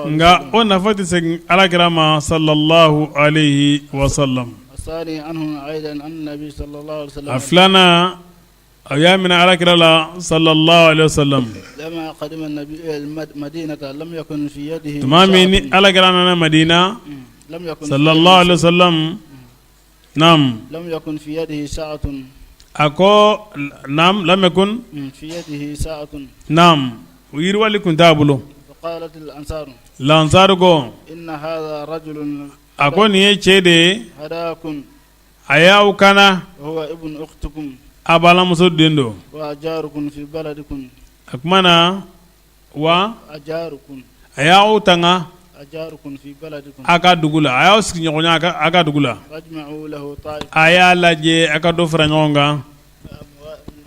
nka o nafa tɛ segin ala kira ma sallallahu alayhi wa sallam a filanan a y'a minɛ ala kira la sallallahu alayhi wa sallam tuma min ni ala kira nana madina sallallahu alayhi wa sallam Naam lam yakun fi yadihi sa'atun a ko naam lam yakun fi yadihi sa'atun naam o yiriwali tun t'a bolo fa qalat al ansar lansar ko inna hadha rajulun a ko nin ye cɛ de ye hadakum a y'aw kana wa huwa ibn ukhtikum a balimamuso den don wa jarukum fi baladikum a kuma na wa ajarukum a y'aw tanga ajarukum fi baladikum a ka dugu la a y'aw sigiɲɔgɔnya a ka dugu la fajma'u lahu ta'ifa a y'a lajɛ a ka dɔ fara ɲɔgɔn kan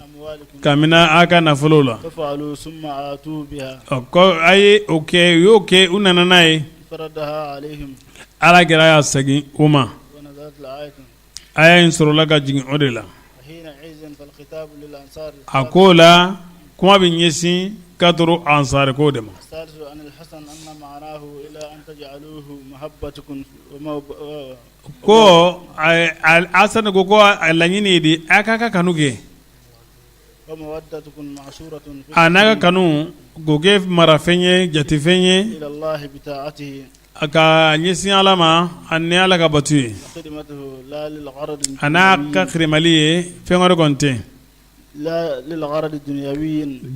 amwalikum kabini a ka nafolo la fafa'alu summa atu biha ɔ ko a ye o kɛ u y'o kɛ u nana n'a ye faraddaha alayhim ala kira y'a segin u ma wa nazalat al-ayatu aya in sɔrɔla ka jigin o de la hina izin fal khitab lil ansar a ko la kuma bɛ ɲɛsin ka toro ansari ko de ma الثالث عن الحسن أن معناه إلى أن تجعلوه محبتكم ko Hasan ko ko a laɲini ye de a k'a ka kanu kɛ ومودتكم معصورة في a n'a ka kanu k'o kɛ marafɛn ye jatefɛn ye إلى الله بطاعته a ka ɲɛsin ala ma ani ala ka bato ye a n'a ka kirimali ye fɛn wɛrɛ kɔni tɛ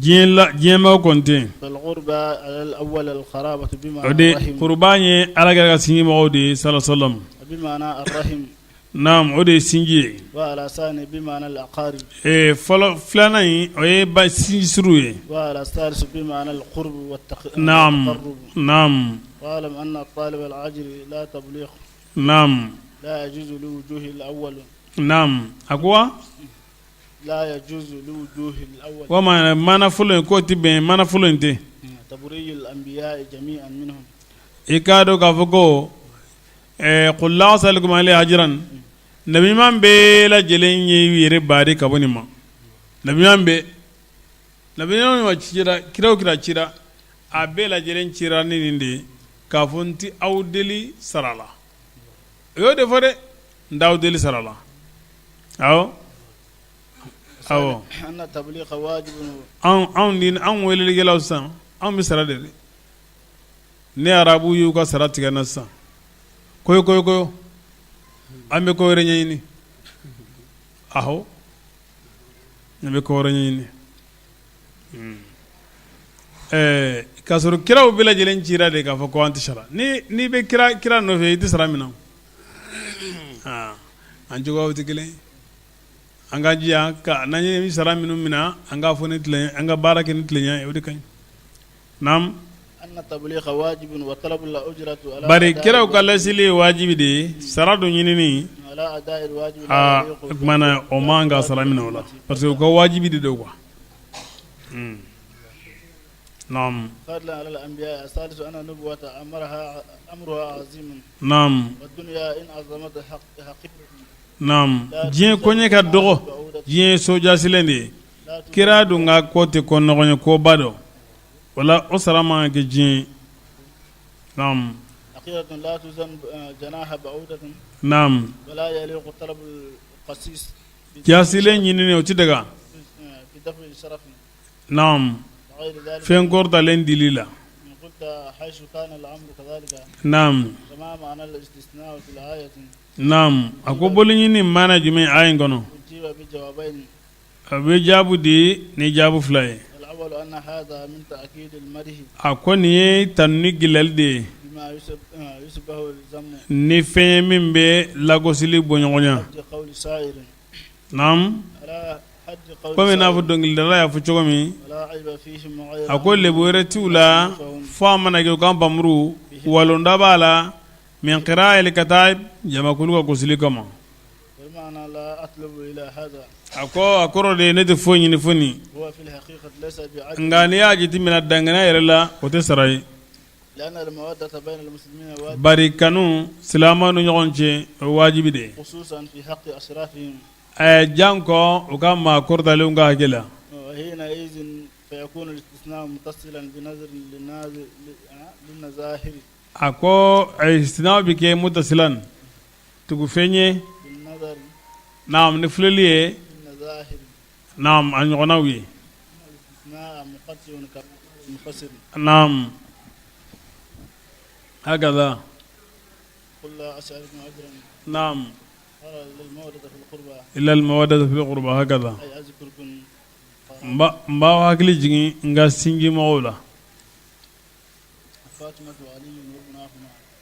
diɲɛmaa kɔni tɛ o de kuruba ye ala kira ka sinji mɔgɔw de ye sallallahu naam o de ye sinji ye fɔlɔ filanan in o ye ba sinji suru ye naam naam naam naam a ko wa maana fɔlɔ in k'o tɛ bɛn maana fɔlɔ in tɛ I k'a dɔn k'a fɔ ko qul la as'alukum alayhi ajran, nabi ɲuman bɛɛ lajɛlen ye i yɛrɛ bari ka bɔ nin ma. Nabi ɲuman bɛɛ, nabi ɲuman cira, kira o kira cira, a bɛɛ lajɛlen cira ni nin de ye, k'a fɔ n tɛ aw deli sara la. O y'o de fɔ dɛ, n t'aw deli sara la. Awɔ, awɔ, anw ni anw welelikɛlaw sisan, anw bɛ sara de dɛ. Ni arabu y'u ka sara tigɛ na sisan, koyo koyo koyo, an bɛ ko wɛrɛ ɲɛɲini. Awɔ, an bɛ ko wɛrɛ ɲɛɲini. Ɛɛ k'a sɔrɔ kiraw bɛɛ lajɛlen cira de k'a fɔ ko an tɛ sara. Ni n'i bɛ kira nɔfɛ, i tɛ sara minɛ. An cogoyaw tɛ kelen. An ka jija ka n'an ye sara minnu minɛ, an k'a fɔ ni tilen, an ka baara kɛ ni tilenya ye, o de ka ɲi. Naamu. Bari kiraw ka laseli ye wajibi de ye, sara dun ɲinini, aa, o tuma na o man ka sara minɛ o la, parce que u ka wajibi de don quoi. Naamu. Naamu. Naamu, diɲɛ koɲɛ ka dɔgɔ, diɲɛ ye so jasilen de ye. Kira dun ka ko tɛ ko nɔgɔn ye, koba don. O la, o sara man ka kɛ diɲɛ ye. Naamu. Naamu. Jasilen ɲinini, o tɛ daga. Naamu. Fɛn kɔrɔtalen dili la. Naamu. Naamu. A ko boli ɲini maana jumɛn aya in kɔnɔ? A bɛ jaabu di ni jaabu fila ye. A ko nin ye tanuni gɛlɛyali de ye ni fɛn ye min bɛ lagosili bɔɲɔgɔnya. Naamu, komi n'a fɔ dɔnkilidala y'a fɔ cogo min, a ko lebu wɛrɛ t'u la fo a mana kɛ u ka npanmuru walonda b'a la min qira'il kata'ib, jamakulu ka gosili kama. A ko a kɔrɔ de ye ne tɛ foyi ɲini fo nin. Nka n'i y'a jateminɛ dangana yɛrɛ la, o tɛ sara ye. Bari kanu silamɛw ni ɲɔgɔn cɛ, o ye wajibi de ye. Ɛ jan kɔ u ka maa kɔrɔtalenw ka hakɛ la. A ko istisna bɛ kɛ muttasilan, tugufɛn ye, naam, ni filɛli ye, naam, a ɲɔgɔnnaw ye, naam, hakaza, naam, illa al-mawaddata fil qurba, hakaza. N b'aw hakili jigin n ka sinji mɔgɔw la.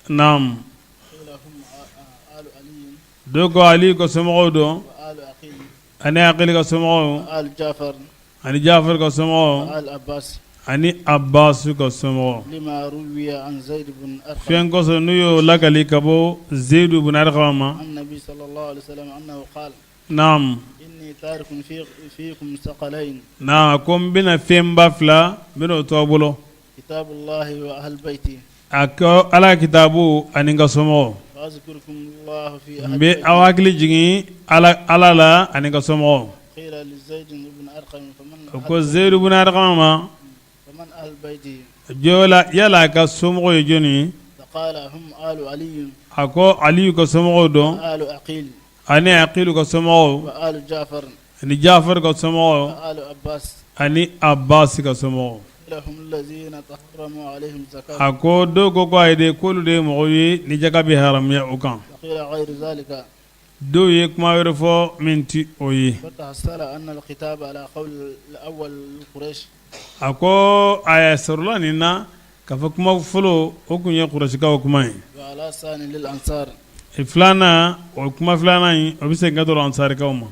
Naamu, dɔw ko Ali ka somɔgɔw don, ani Akili ka somɔgɔw, ani Jafar ka somɔgɔw, ani Abbas ka somɔgɔw. Fɛn kosɔn n'u y'o lakali ka bɔ Zeyidu bun Arkama ma. Naamu, naam, ko n bɛna fɛnba fila, n bɛna o to aw bolo. A ko Ala kitabu ani n ka somɔgɔw. N bɛ aw hakili jigin Ala la ani n ka somɔgɔw. A ko Zeyidu bun Arkama ma, yala a ka somɔgɔw ye jɔni ye? A ko Aliyu ka somɔgɔw don, ani Akilu ka somɔgɔw. Ani Jafar ka somɔgɔw, ani Abbas ka somɔgɔw. A ko dɔw ko ko ayi dɛ, k'olu de ye mɔgɔw ye ni jaka bɛ haramuya u kan. Dɔw ye kuma wɛrɛ fɔ min tɛ o ye. A ko a sɔrɔla nin na k'a fɔ kuma fɔlɔ, o tun ye Kurasikaw kuma ye. Filanan, o kuma filanan in, o bɛ se ka dɔrɔn ansarikaw ma.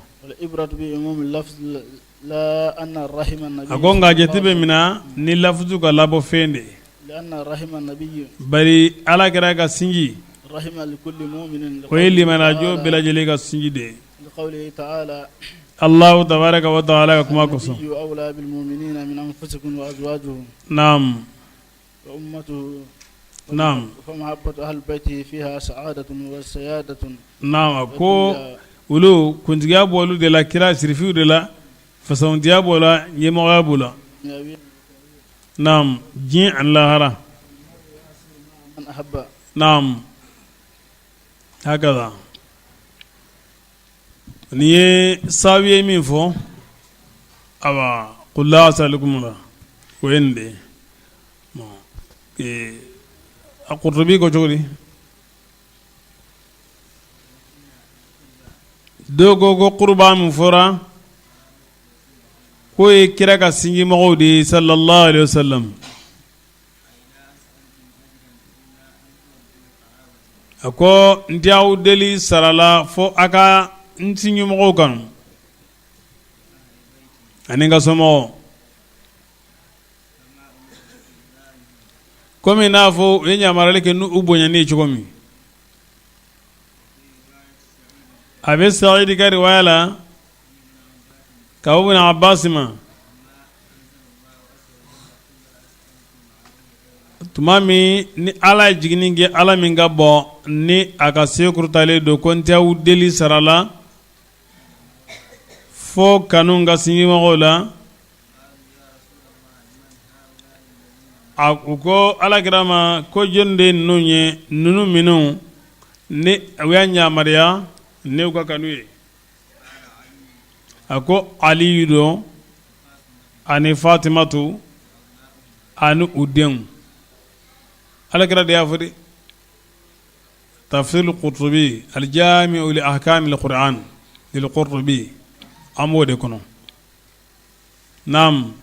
A ko nka jate bɛ minɛ ni lafuzu ka labɔ fɛn de ye. Bari Ala kira ka sinji, o ye limaniyajɔn bɛɛ lajɛlen ka sinji de ye. Allahu tabaraka wa taala ka kuma kosɔn. Naamu. Naam. Fa mahabbatu ahli baitihi fiha sa'adatun wa siyadatun. Naam, ko olu kuntigiya b'olu de la, kira sirifiw de la, fasamantiya b'o la, ɲɛmɔgɔya b'o la. Naam, diɲɛ ani lahara. Man ahabba. Naam, hakaza nin ye saabi ye min fɔ, awa qul la as'alukum la, o ye nin de ye. Bon, a Qurtubi ko cogo di? Dɔw ko ko kuruba min fɔra k'o ye kira ka sinjimɔgɔw de ye sallallahu alaihi wasallam. A ko n tɛ aw deli sara la fo a ka n sinjimɔgɔw kanu ani n ka somɔgɔw. Komi n'a fɔ u ye yamaruyali kɛ n'u bonyani ye cogo min, a bɛ Saidi ka riwaya la ka bɔ Ibn Abbas ma, tuma min ni Ala ye jiginni kɛ, Ala min ka bon ni a ka se kɔrɔtalen don, ko n tɛ aw deli sara la fo kanu n ka sinjimɔgɔw la. A u ko alakira ma ko jɔn de ye ninnu ye, ninnu minnu ni u y'a yamaruya n'u ka kanu ye? A ko Aliyu don ani Fatimatu ani u denw. Alakira de y'a fɔ de. Tafsir Qurtubi al-jami'u li ahkam al-Qur'an lil Qurtubi, an b'o de kɔnɔ. Naam.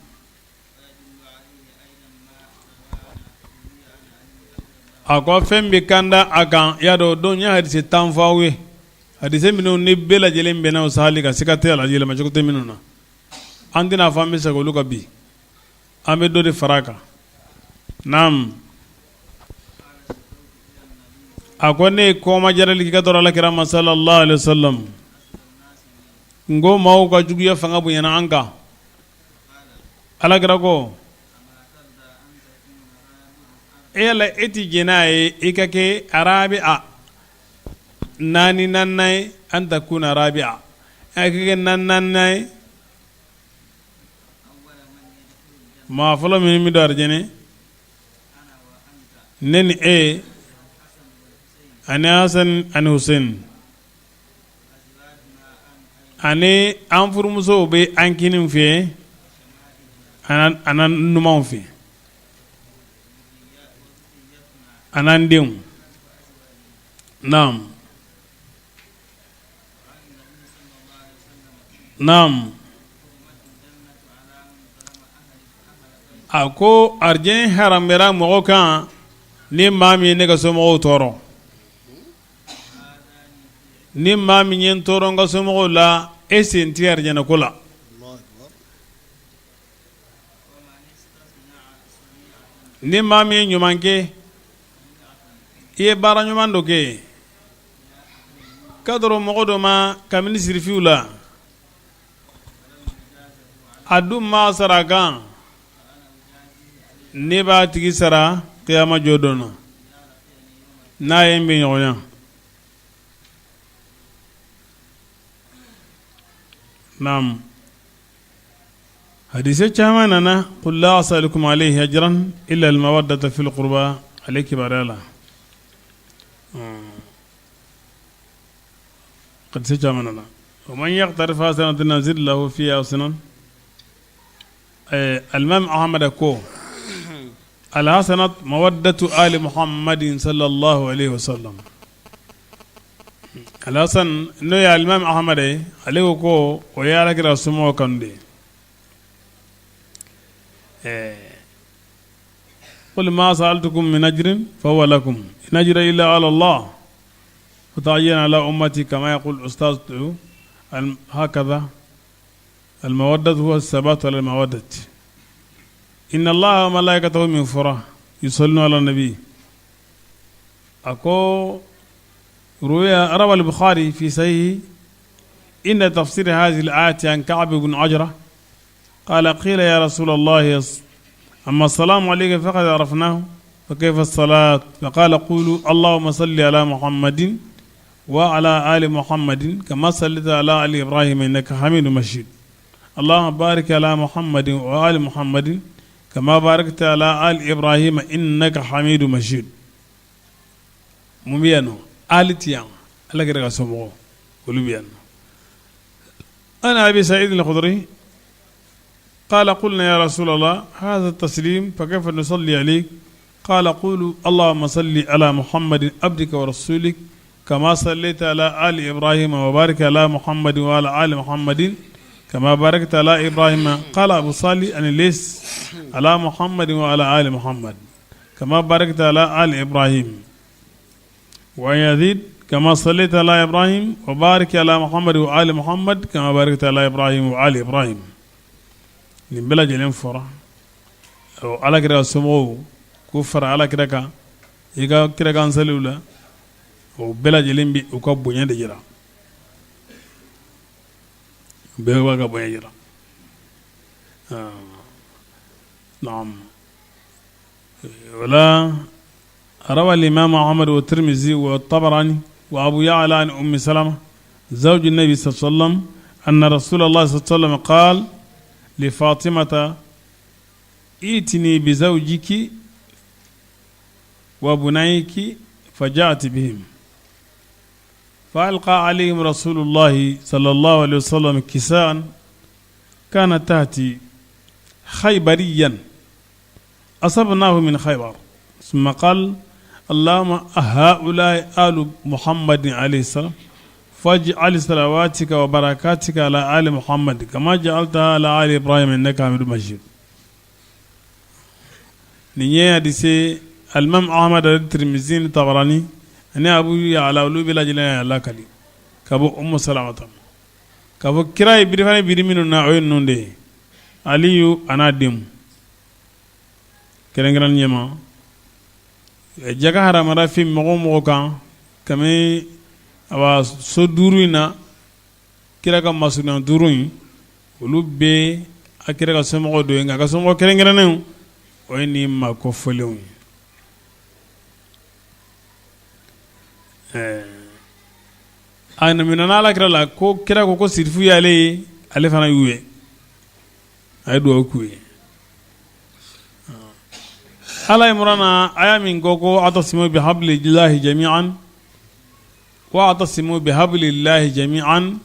A ko fɛn bɛ kanda a kan, y'a dɔn don ye hadisi 10 fɔ aw ye, hadisi minnu ni bɛɛ lajɛlen bɛnna o sahali kan, siga tɛ a la, yɛlɛmacogo tɛ minnu na. An tɛna fɔ an bɛ segin olu kan bi, an bɛ dɔ de fara a kan. Naam. A ko ne ye kɔmajarali kɛ ka tɔrɔ alakira ma sallallahu alaihi wasallam, n ko maaw ka juguya fanga bonyana an kan. Alakira ko e yala e tɛ jɛn n'a ye i ka kɛ arabi'a naaninan ye, an takuna rabi'a, a ka kɛ naaninan ye, maa fɔlɔ min bɛ don arijɛnɛ, ne ni e ani Hasan ani Hussein ani an furumusow bɛ an kinin fɛ an'an numanw fɛ an'an denw. Naam, naam. A ko arijɛnɛ haramuyara mɔgɔ kan ni maa min ye ne ka somɔgɔw tɔɔrɔ, ni maa min ye n tɔɔrɔ n ka somɔgɔw la, e sen tɛ arijɛnɛ ko la. Ni maa min ye ɲuman kɛ, i ye baara ɲuman dɔ kɛ k'a dɔrɔn mɔgɔ dɔ ma kabini sirifiw la, a dun ma sara a kan, ne b'a tigi sara kiyama jɔ don na n'a ye n bɛ ɲɔgɔnya. Naam, hadise caman nana qul la as'alukum alayhi ajran illa al-mawaddata fil qurba, ale kibaruya la hadise caman nana. Wa man yaqtarif hasanatan nazid lahu fiha husnan. Alimami Ahmad ko alhasanat mawaddatu ali Muhammadin sallallahu alayhi wa sallam. Alhasan n'o ye alimami Ahmad ye, ale ko ko o ye alakira somɔgɔw kanu de ye. Qul ma sa'altukum min ajrin fahuwa lakum in ajriya illa ala Allah fata'ayyana ala ummati kama yaqul ustaz hakaza Al-mawaddatu huwa as-sabatu ala al-mawaddati inna Allaha wa malaikatahu min fɔra yusalluna ala nabi. A ko ruwiya rawa al-Bukhari fi sahihi inda tafsir hadhihi al-ayati an Ka'b ibn Ujra qala qila ya Rasul Allah amma salamu alayka faqad arafnahu فكيف الصلاة فقال قولوا اللهم صل على محمد وعلى آل محمد كما صليت على آل إبراهيم إنك حميد مجيد اللهم بارك على محمد وآل محمد كما باركت على آل إبراهيم إنك حميد مجيد mun bɛ yan nɔ ali tɛ yan ala kira ka somɔgɔw olu bɛ yan nɔ عن أبي سعيد الخدري قال قلنا يا رسول الله هذا التسليم فكيف نصلي عليك قال قولوا اللهم صل على محمد عبدك ورسولك كما صليت على آل إبراهيم وبارك على محمد وعلى آل محمد كما باركت على إبراهيم قال أبو صالح أن ليس على محمد وعلى آل محمد كما باركت على آل إبراهيم ويزيد كما صليت على إبراهيم وبارك على محمد وآل محمد كما باركت على إبراهيم وآل إبراهيم nin bɛɛ lajɛlen fɔra ala kira somɔgɔw k'u fara ala kira kan i ka kirakan saliw la o bɛɛ lajɛlen bɛ u ka bonya de jira bɛɛ b'a ka bonya jira naam wala روى الإمام أحمد والترمذي والطبراني وأبو يعلى عن أم سلمة زوج النبي صلى الله عليه وسلم أن رسول الله صلى الله عليه وسلم قال لفاطمة ائتني بزوجك وبنيك فجاءت بهم فألقى عليهم رسول الله صلى الله عليه وسلم كساء كان تحتي خيبريا أصبناه من خيبر ثم قال اللهم هؤلاء آل محمد عليه السلام فاجعل صلواتك وبركاتك على آل محمد كما جعلتها على آل إبراهيم إنك حميد مجيد nin ye hadisi alimami Ahmad ani Tirimizi ni Tabarani ani Abu Ya'la olu bɛɛ lajɛlen y'a lakali ka bɔ Umu Salamata ma k'a fɔ kira ye birifani biri minnu na o ye ninnu de ye Aliyu an'a denw kɛrɛnkɛrɛnnenya ma jaka haramara fɛn mɔgɔ o mɔgɔ kan kami awa so duuru in na kira ka masurunya duuru in olu bɛ a kira ka somɔgɔw dɔ ye nka a ka somɔgɔ kɛrɛnkɛrɛnnenw o ye nin maa kofɔlenw ye ɛɛ a minɛna ala kira la ko kira ko ko sirifu y'ale ye ale fana y'u ye a ye dugawu k'u ye ala imrana aya min ko ko atasimu bihablillahi jami'an wa atasimu bihablillahi jami'an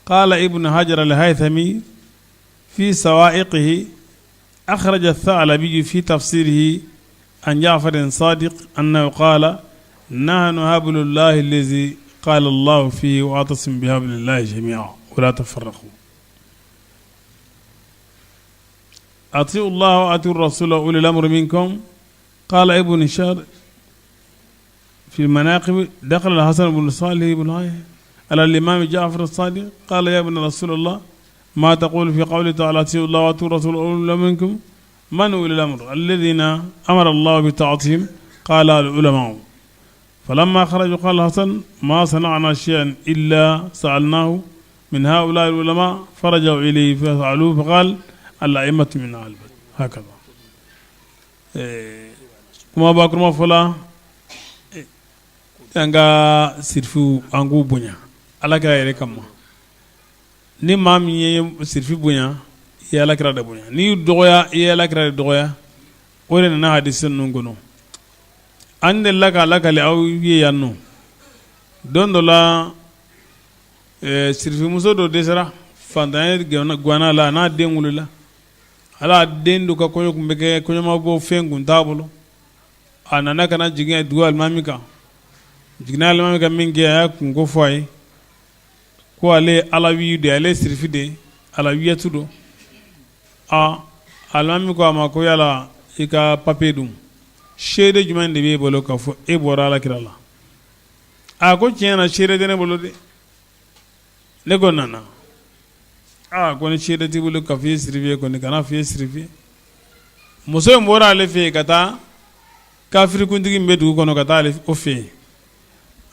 qala ibn hajar al-haythami fi sawa'iqihi akhraja ath-tha'labi fi tafsirihi an ja'far sadiq annahu qala nahnu hablullahi allazi qala Allah fihi wa atasimu bihablillahi jami'an wa la tafarraqu أطيعوا الله وأطيعوا الرسول وأولي الأمر منكم قال ابن هشام في المناقب دخل الحسن بن صالح بن على الإمام جعفر الصادق قال يا ابن رسول الله ما تقول في قوله تعالى أطيعوا الله وأطيعوا الرسول وأولي الأمر منكم من أولي الأمر الذين أمر الله بطاعتهم قال العلماء فلما خرجوا قال الحسن ما صنعنا شيئا إلا سألناه من هؤلاء العلماء فرجعوا إليه فسألوه فقال الأئمة من أهل البيت هكذا kuma bakuruma fɔla an ka sirifiw an k'u bonya ala kira yɛrɛ kama ni maa min ye sirifi bonya i ye ala kira de bonya n'i y'u dɔgɔya i ye ala kira de dɔgɔya o de nana hadisi ninnu kɔnɔ an delila k'a lakali aw ye yan nɔ don dɔ la sirifimuso dɔ dɛsɛra fantanya gwanna la a n'a den wulila ala den dɔ ka kɔɲɔ tun bɛ kɛ kɔɲɔmabɔ fɛn kun t'a bolo a nana ka na jigin dugu alimami kan jiginna alimami kan min kɛ a y'a kunko fɔ a ye ko ale alawi de ale sirifi de alawiyatu don aa alimami ko a ma ko yala i ka papiye dun seere jumɛn de b'e bolo k'a fɔ e bɔra ala kira la a ko tiɲɛ na seere tɛ ne bolo dɛ ne ko nana aa ko ni seere t'i bolo k'a fɔ i ye sirifi ye kɔni kana fɔ i ye sirifi ye muso in bɔra ale fɛ yen ka taa kafirikuntigi min bɛ dugu kɔnɔ ka taa ale o fɛ yen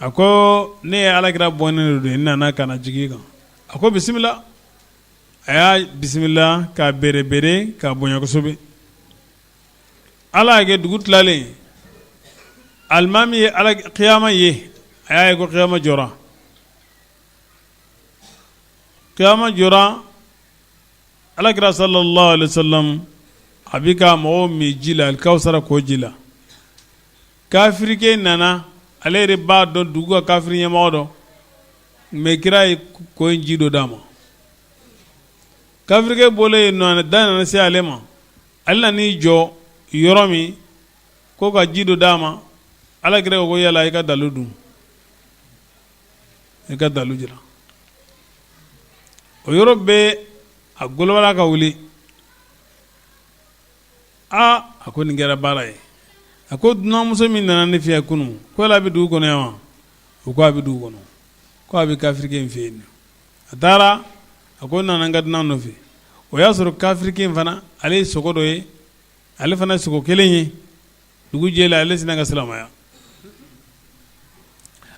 a ko ne ye alakira bɔnnen de don n nana ka na jigin i kan a ko bisimila a y'a bisimila k'a bere bere k'a bonya kosɛbɛ. Ala y'a kɛ dugu tilalen, alimami ye ala kiyama ye, a y'a ye ko kiyama jɔra, kiyama jɔra. Alakira sallallahu alaihi wasallam a bɛ ka mɔgɔw min ji la, alikawusara ko ji la. Kafirikɛ nana, ale yɛrɛ b'a dɔn dugu ka kafiri ɲɛmɔgɔ dɔ, mais kira ye ko in ji dɔ d'a ma. Kafirikɛ bɔlen yen nɔ, da nana se ale ma. Ale nan'i jɔ yɔrɔ min ko ka ji dɔ d'a ma, alakira ko yala i ka dalu dun, i ka dalu jira. O yɔrɔ bɛɛ a golobala ka wuli. Aa, a ko nin kɛra baara ye. A ko dunanmuso min nana ne fɛ yan kunun, ko yala a bɛ dugu kɔnɔ yan wa? U ko a bɛ dugu kɔnɔ, ko a bɛ kafirikɛ in fɛ yen. A taara, a ko n nana n ka dunan nɔfɛ. O y'a sɔrɔ kafirikɛ in fana, ale ye sogo dɔ ye, ale fana ye sogo kelen ye. Dugu jɛlen, ale sinna ka silamɛya.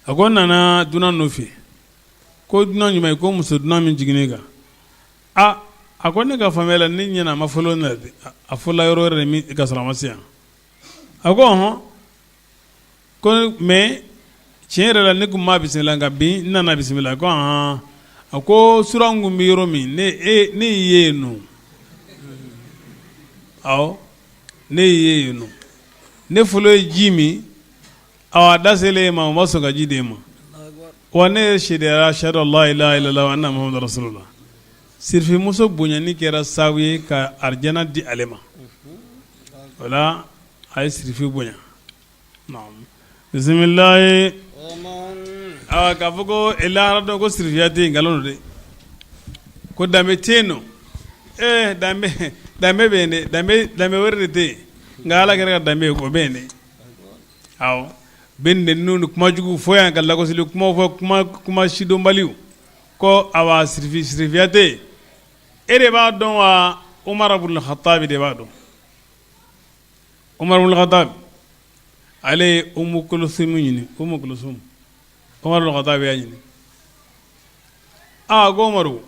A ko n nana dunan nɔfɛ. Ko dunan jumɛn? Ko muso dunan min jiginnen kan. Aa, a ko ne ka faamuya la, ne ɲɛna a ma fɔlɔ ne la, a fɔla yɔrɔ wɛrɛ de min ka sɔrɔ a ma se yan. A ko ɔhɔn, ko mais tiɲɛ yɛrɛ la, ne tun ma bisimila, nka bi n nana bisimila. Ko ɔhɔn, a ko suran kun bɛ yɔrɔ min, ne e ne y'i ye yen nɔ. Awɔ, ne y'i ye yen nɔ. Ne fɔlɔ ye ji min, a da selen e ma, o ma sɔn ka ji d'e ma. Wa ne yɛrɛ seedeyara ashadu an la ilaha illallah wa anna muhammadu rasulullah. Sirifimuso bonyani kɛra sababu ye ka arijana di ale ma. O la a ye sirifi bonya. Bisimilayi, k'a fɔ ko lahara don ko sirifiya tɛ yen, nkalon don dɛ. Ko danbe tɛ yen nɔ, ee danbe danbe bɛ yen dɛ, danbe danbe wɛrɛ de tɛ yen nka ala kira ka danbe, o bɛ yen dɛ. Awɔ, bɛ nɛniw ni kuma jugu fɔ yan, ka lagosili kumaw fɔ, kuma kuma sidɔnbaliw ko awa sirifi sirifiya tɛ yen. E de b'a dɔn wa? Umar ibn Khattabi de b'a dɔn. Umar ibn Khattabi, ale ye Umu Kulusum ɲini. Umu Kulusum, Umar ibn Khattabi y'a ɲini. Aa, ko Umaru,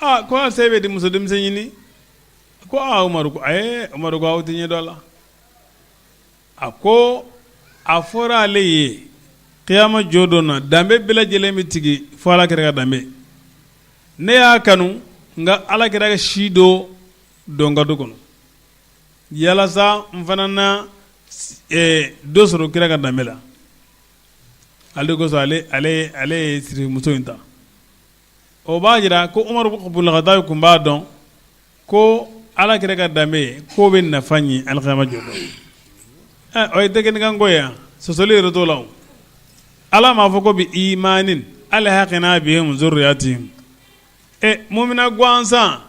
aa, ko halisa e bɛ di muso denmisɛn ɲini? Ko aa, Umaru ko ayi. Umaru ko aw tɛ ɲɛ dɔn a la. A ko a fɔra ale ye kiyama jɔ don na, danbe bɛɛ lajɛlen bɛ tigɛ fo ala kira ka danbe. Ne y'a kanu n ka ala kira ka si dɔ don n ka du kɔnɔ, yalasa n fana na dɔ sɔrɔ kira ka danbe la. Ale kosɔn ale ale ale ye sirimuso in ta. O b'a jira ko Umaru ibn Khattabi tun b'a dɔn ko ala kira ka danbe k'o bɛ nafa ɲɛ alikiyama jɔ don. O ye tɛkɛnikan ko ye yan, sɔsɔli yɛrɛ t'o la. O ala m'a fɔ ko bi imanin alhaqna bihim zurriyatihim. Ɛ, mumina gansan,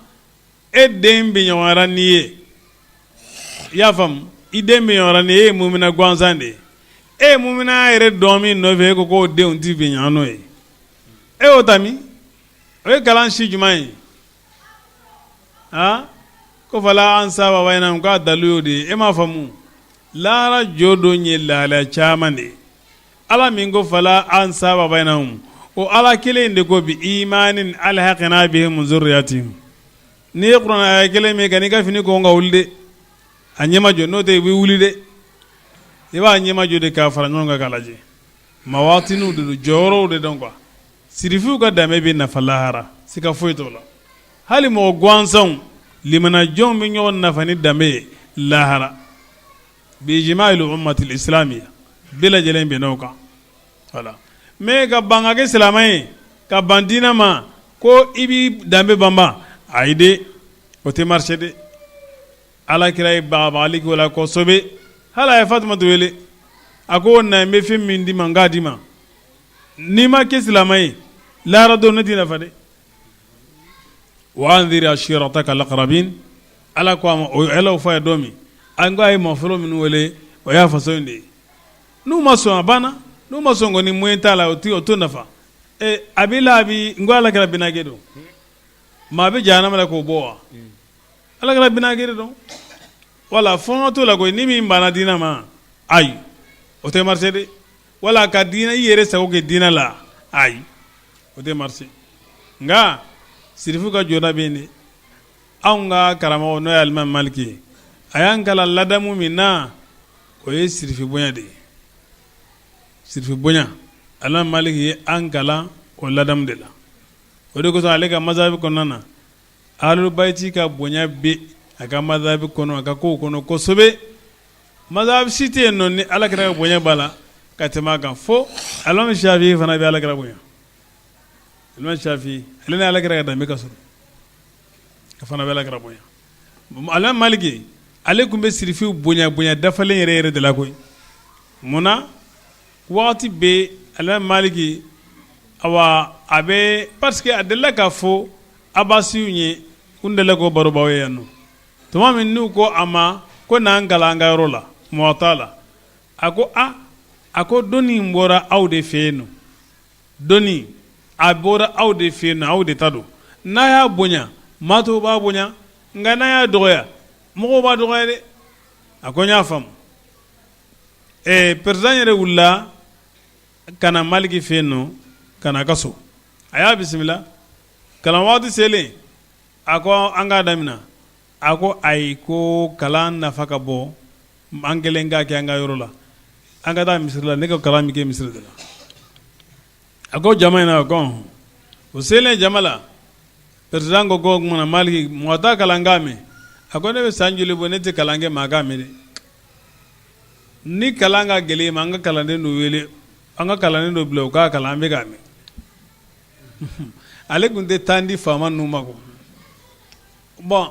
e den bɛ ɲɔgɔnyara n'i ye, i y'a faamu, i den bɛ ɲɔgɔnyara n'i ye, e ye mumina gansan de ye. E ye mumina yɛrɛ dɔn min nɔfɛ, e ko k'o denw tɛ bɛn ɲɔgɔn n'o ye, e y'o ta min? O ye kalan si jumɛn ye? Aa, ko fala ansaba bainahum, k'a dalu y'o de ye. E m'a faamu, lahara jɔ don ye lahalaya caman de ye. Ala min ko fala ansaba bainahum, o ala kelen de ko bi imanin alhaqna bihim zurriyatihim. N'i ye kuranɛ aya kelen min, kan'i ka fini ko ka wuli dɛ, a ɲɛmajɔ, n'o tɛ i bɛ wuli dɛ. I b'a ɲɛmajɔ de k'a fara ɲɔgɔn kan k'a lajɛ. Mawatiniw de don, jɔyɔrɔw de don quoi. Sirifiw ka danbe bɛ nafa lahara, siga foyi t'o la. Hali mɔgɔ gansanw, limanajɔnw bɛ ɲɔgɔn nafa ni danbe ye lahara. Bi ijma'il ummatil islamiyya, bɛɛ lajɛlen bɛnna o kan. Voilà, mais ka ban ka kɛ silamɛ ye, ka ban diinɛ ma, ko i b'i danbe banban, ayi dɛ, o tɛ marcher dɛ. Ala kira ye bagabagali k'o la kosɛbɛ. Hali a ye Fatumata wele, a ko na, n bɛ fɛn min d'i ma, n k'a d'i ma. N'i ma kɛ silamɛ ye lahara don, ne t'i nafa dɛ. Wa anzir ashirataka al-aqrabin, ala ko a ma, o ala y'o fɔ a ye don min, an ko a ye maa fɔlɔ minnu wele, o y'a faso in de ye. N'u ma sɔn, a banna. N'u ma sɔn kɔni, moyen t'a la, o t'o nafa. A b'i la, a b'i n ko ala kira binakɛ don. Maa bɛ jahanama la k'o bɔ wa? Ala kira binakɛ de don. Wala fɔn t'o la koyi. Ni min banna diinɛ ma, ayi, o tɛ marcher dɛ. Wala ka diinɛ, i yɛrɛ sago kɛ diinɛ la, ayi, o tɛ marcher. Nka sirifu ka jɔda bɛ yen dɛ. Anw ka karamɔgɔ, n'o ye alimami Maliki ye, A y'an kalan ladamu min na, o ye sirifi bonya de ye. Sirifi bonya, alimami Maliki ye an kalan o ladamu de la. O de kosɔn ale ka mazahabi kɔnɔna na, ahlul bayti ka bonya bɛ a ka mazahabi kɔnɔ, a ka kow kɔnɔ kosɛbɛ. Mazahabi si tɛ yen nɔ ni ala kira ka bonya b'a la ka tɛmɛ a kan fo alimami Shafi fana bɛ ala kira bonya. Alimami Shafi ale ni ala kira ka danbe ka surun, a fana bɛ ala kira bonya. Alimami Maliki ale tun bɛ sirifiw bonya bonya dafalen yɛrɛ yɛrɛ de la koyi. Mun na waati bɛ alimami Maliki awa a bɛ parce que a delila k'a fɔ Abasiw ye, n delila k'o baro bɔ aw ye yan nɔ. Tuma min n'u ko a ma ko n'an kalan an ka yɔrɔ la Muwata la, a ko a a ko dɔnni in bɔra aw de fɛ yen nɔ, dɔnni a bɔra aw de fɛ yen nɔ, aw de ta don. N'a y'a bonya maa tɔw b'a bonya, nka n'a y'a dɔgɔya mɔgɔw b'a dɔgɔya dɛ. A ko n y'a faamu. Ɛɛ président yɛrɛ wulila ka na Maliki fɛ yen nɔ, ka na a ka so, a y'a bisimila. Kalan waati selen, a ko an k'a daminɛ. A ko ayi, ko kalan nafa ka bon, an kelen k'a kɛ an ka yɔrɔ la, an ka taa misiri la, ne ka kalan bɛ kɛ misiri de la. A ko jama in na, ko o selen jama la, président ko ko o tuma na Maliki Muwata kalan k'a mɛn. A ko ne bɛ san joli bɔ, ne tɛ kalan kɛ maa k'a mɛn dɛ. Ni kalan ka gɛlɛn i ma, an ka kalanden dɔ wele, an ka kalanden dɔ bila u k'a kalan, an bɛ k'a mɛn. Ale tun tɛ temps di faama ninnu ma ko bon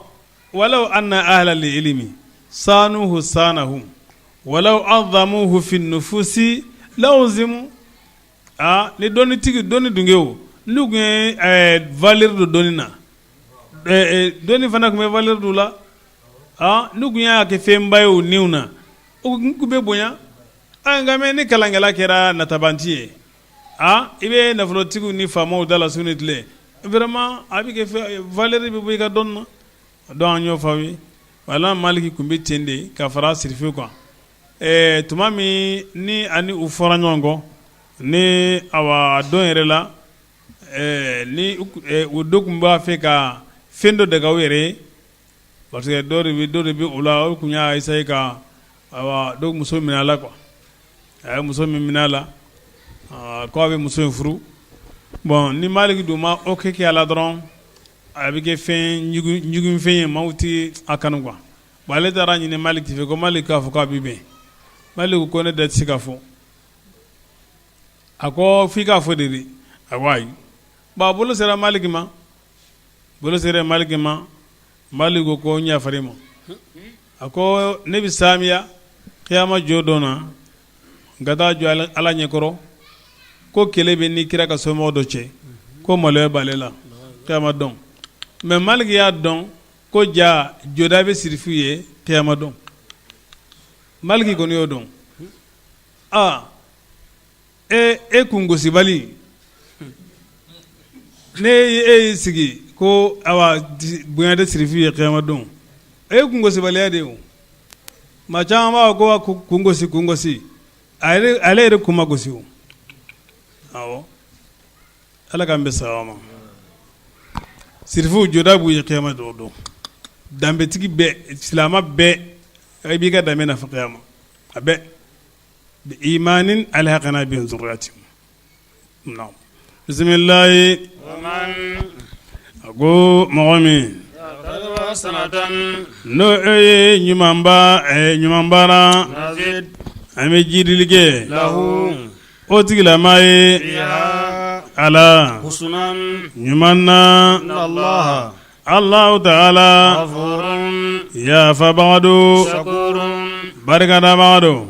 walaw anna ahlal ilmi sanuhu sanahum walaw azamuhu fi nufusi lauzimu. Aa ni dɔnnitigi dɔnni dungew n'u tun ye valeur don dɔnni na, dɔnni fana tun bɛ valeur don la, n'u tun y'a kɛ fɛnba ye u niw na, u tun bɛ bonya. Nka mais ni kalankɛla kɛra natabanti ye, aa i bɛ nafolotigiw ni faamaw da la su ni tile, vraiment a bɛ kɛ valeur bɛ bɔ i ka dɔnni na. Donc an y'o fɔ aw ye, wala Maliki tun bɛ ten de ka fara sirifiw kan. Ɛɛ tuma min ni ani u fɔra ɲɔgɔn kɔ ni awa don yɛrɛ la, ni u dɔ tun b'a fɛ ka fɛn dɔ daga u yɛrɛ ye, parce que dɔ de bɛ u la, o tun y'a essayer ka awa dɔ muso minɛ a la quoi. A ye muso min minɛ a la, k'a bɛ muso in furu. Bon ni Maliki dun ma ok kɛ a la dɔrɔn, a bɛ kɛ fɛn ɲugunfɛn ye, maaw tɛ a kanu quoi. Bon ale taara ɲini Maliki fɛ ko Maliki k'a fɔ k'a bɛ bɛn. Maliki ko ne da tɛ se k'a fɔ. A ko f'i k'a fɔ de dɛ. A ko ayi. Bon a bolo sera Maliki ma, bolo sera Maliki ma, Maliki ko ko n yafara i ma. A ko ne bɛ samiya kiyama jɔ don na, n ka taa jɔ Ala ɲɛkɔrɔ ko kɛlɛ bɛ n ni kira ka somɔgɔ dɔ cɛ, ko maloya b'ale la kiyama don. Mais Maliki y'a dɔn ko ja jɔda bɛ sirifu ye kiyama don. Maliki kɔni y'o dɔn. Aa e e kungosibali, ne e y'i sigi ko awa bonya tɛ sirifu ye kiyama don, e ye kungosibaliya de ye o. Maa caman b'a fɔ ko kungosi kungosi, ale yɛrɛ kun ma gosi o. Awɔ, Ala k'an bɛn sawaba ma. Sirifuw jɔda b'u ye kiyama don don. Danbetigi bɛɛ, silamɛ bɛɛ, i b'i ka danbe nafa kiyama a bɛɛ. Bi imanin alhaqna bihim zurriyatihim. Naam. Bisimilahi. A ko mɔgɔ min n'o e ye ɲuman baara, an bɛ jiidili kɛ o tigilamaa ye a la ɲuman na. Allahu taala yafabaga don, barikadabaga don.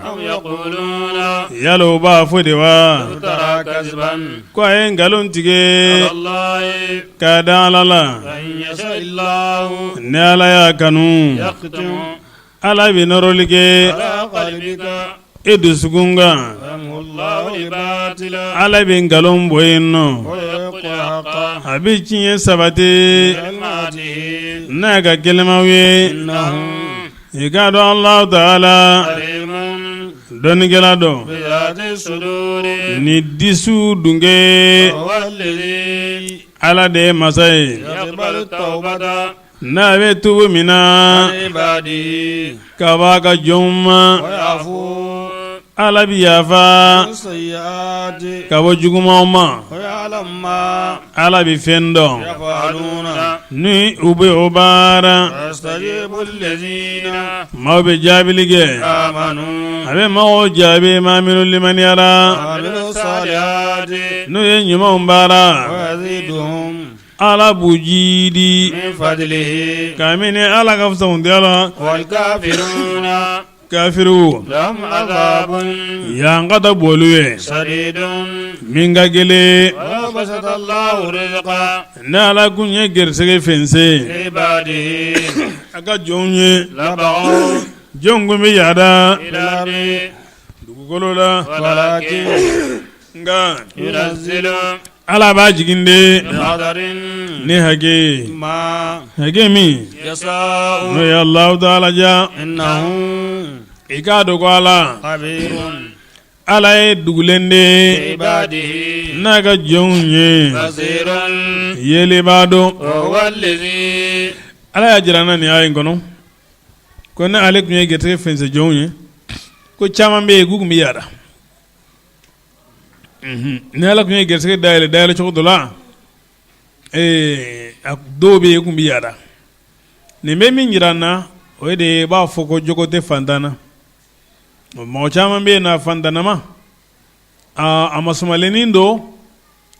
Yala u b'a fɔ de wa ko a ye nkalon tigɛ ka da Ala la? Ni Ala y'a kanu, Ala bɛ nɔrɔli kɛ e dusukun kan, Ala bɛ nkalon bɔ yen nɔ, a bɛ tiɲɛ sabati n'a ka kɛlɛmaw ye. I k'a dɔn Alahu taala dɔnnikɛla don ni disiw dunge. Ala de ye masa ye. N'a bɛ tubu mina ka bɔ a ka jɔnw ma, Ala bɛ yafa ka bɔ jugumanw ma, Ala bɛ fɛn dɔn ni u bɛ o baara, maaw bɛ jaabili kɛ, a bɛ maaw jaabi maa minnu limaniyara n'u ye ɲumanw baara. Ala b'u jiidi kabini Ala ka fisamantiya la kafiriw ɲankata b'olu ye min ka gɛlɛn ni Ala kun ye garisɛgɛ fɛnsɛn a ka jɔnw ye jɔnw kun bɛ yaada dugukolo la nka ala b'a jigin de ni hakɛ hakɛ min n'o ye Alahu taala diya i k'a dɔn ko ala ala ye dugulen de ye n'a ka jɔnw ye yelibaa don ala y'a jira an na nin aya in kɔnɔ ko ni ale tun ye garisɛgɛ fɛnsɛn jɔnw ye ko caman bɛ yen k'u tun bɛ yaada Ni ala tun ye garisɛgɛ dayɛlɛ dayɛlɛ cogo dɔ la dɔw bɛ yen tun bɛ yaada nin bɛ min jira an na o de ye i b'a fɔ ko jogo tɛ fantan na mɔgɔ caman bɛ yen na fantannama a masumalennin don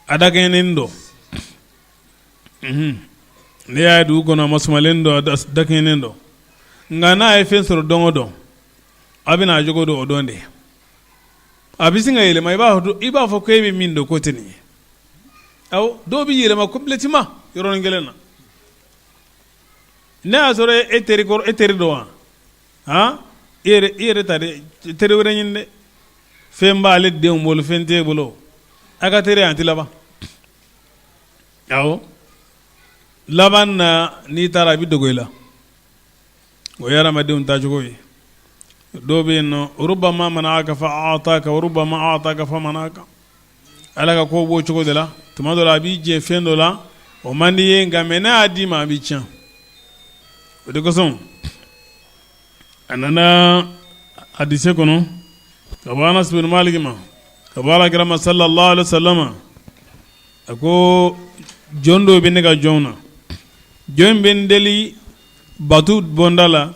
a dakɛɲɛnen don n'i y'a ye dugu kɔnɔ a masumalen don a dakɛɲɛnen don nka n'a ye fɛn sɔrɔ don o don a bɛna a jogo don o don de a bɛ sin ka yɛlɛma i b'a fɔ ko e bɛ min dɔn k'o tɛ nin ye awɔ dɔw bɛ yɛlɛma complètement yɔrɔnin kelen na n'a y'a sɔrɔ e teri kɔrɔ e teri don wa han i yɛrɛ ta dɛ teri wɛrɛ ɲini dɛ fɛn b'ale denw bolo fɛn t'e bolo a ka teri a tɛ laban awɔ laban na n'i taara a bɛ dogo i la o ye hadamadenw taacogo ye dɔw bɛ yen nɔ rubama manaka fa ataka wa rubama ataka fa manaka ala ka ko b'o cogo de la tuma dɔ la a b'i jɛ fɛn dɔ la o man di ye nka mais n'a y'a d'i ma a b'i tiɲɛ o de kosɔn a nana hadise kɔnɔ ka bɔ Anas bin Malik ma ka bɔ alakira ma sallallahu alaihi wasallam a ko jɔn dɔw bɛ ne ka jɔnw na jɔn bɛ n deli bato bonda la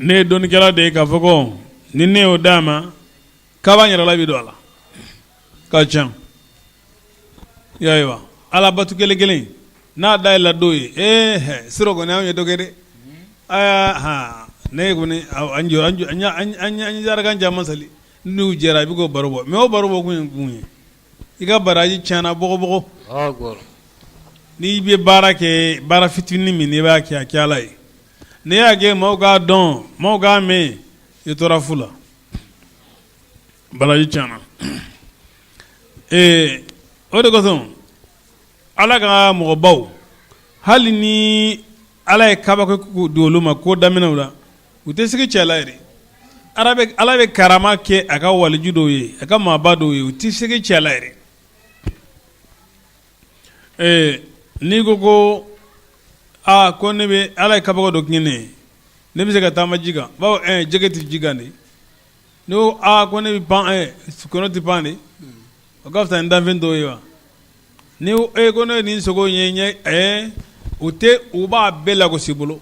ne ye dɔnnikɛla de ye k'a fɔ ko ni ne y'o d'a ma kaba yɛrɛ bɛ don a la ka ca y'a ye wa ala bato kelen kelen n'a dayɛlɛla dɔw ye ee sira kɔni anw ye dɔ kɛ dɛ aa ne kɔni an jɔ an jarakan caman sali n'u jɛra i bɛ k'o baro bɔ mais o baro bɔ kun ye kun ye i ka baraji tiɲɛna bɔgɔbɔgɔ n'i bɛ baara kɛ baara fitinin min n'i b'a kɛ a kɛ ala ye n'i y'a kɛ maaw k'a dɔn maaw k'a mɛn i tora fu la baraji tiɲɛna ee o de kosɔn ala ka mɔgɔbaw hali ni ala ye kabako di olu ma ko daminɛw la u tɛ sigi cɛ la yɛrɛ ala bɛ karama kɛ a ka waliju dɔw ye a ka maaba dɔw ye u tɛ sigi cɛ la yɛrɛ ee n'i ko ko aa ko ne bɛ ala ye kabako dɔ kɛ ne ye ne bɛ se ka taama ji kan bawo jɛgɛ tɛ ji kan de ne ko aa ko ne bɛ pan kɔnɔ tɛ pan de o ka fisa ni danfɛn dɔw ye wa ni e ko ne ye nin sogo ye ɲɛ ɛɛ u tɛ u b'a bɛɛ lagosi bolo